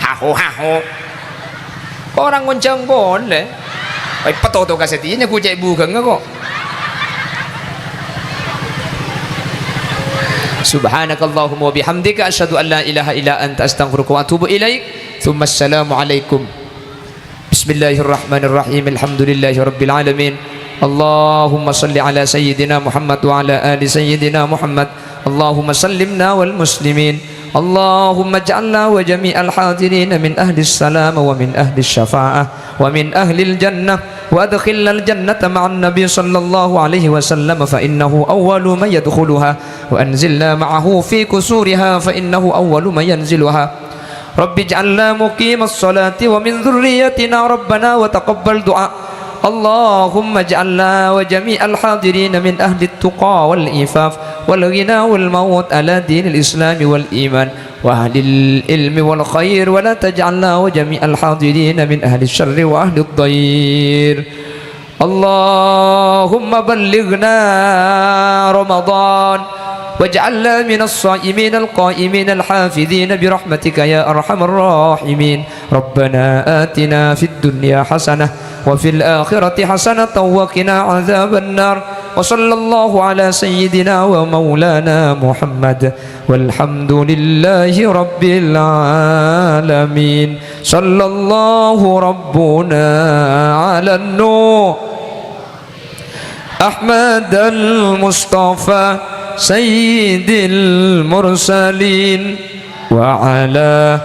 Haho, haho. Korang ngonjhâng polè. Ai, patoto ka satèya nyaku cè' bhughângnga ko'. Subhanakallahumma wa bihamdika, asyhadu an la ilaha illa anta, astaghfiruka wa atubu ilaik. Tsumma assalamualaikum. Bismillahirrahmanirrahim. Alhamdulillahirabbil alamin. Allahumma shalli ala sayyidina Muhammad wa ala ali sayyidina Muhammad. Allahumma sallimna wal muslimin. Allahumma ij'alna wa jami'al hadirin min ahlis salam wa min ahlis syafa'ah wa min ahlil jannah, wa adkhilnal jannata ma'an nabi sallallahu alaihi wasallam, fa innahu awwalu man yadkhuluha, wa anzilna ma'ahu fi qusuriha, fa innahu awwalu man yanziluha. Rabbi ij'alna muqimas sholati wa min dzurriyyatina rabbana wa taqabbal du'a. Allahumma ij'alna wa jami'al hadirin min ahlit tuqa wal ifaf wal ghina wal maut ala dinil islami wal iman wa ahlil ilmi wal khair, wa la taj'alna wa jami'al hadirin min ahli syarri wa ahli dhair. Allahumma ballighna Ramadan waj'alna minas shaimin al qaimin al hafidhin bi rahmatika ya arhamar rahimin. Rabbana atina fid dunya hasanah wa fil akhirati hasanatan wa qina adzaban nar. Wa sallallahu ala sayyidina wa maulana Muhammad. Walhamdulillahi rabbil alamin. Sallallahu rabbuna ala nuh Ahmadal Mustafa sayyidil mursalin wa ala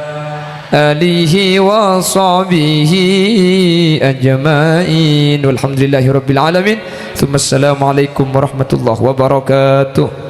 alihi wa sahbihi ajmain. Walhamdulillahi rabbil alamin. Tsumma assalamualaikum warahmatullahi wabarakatuh.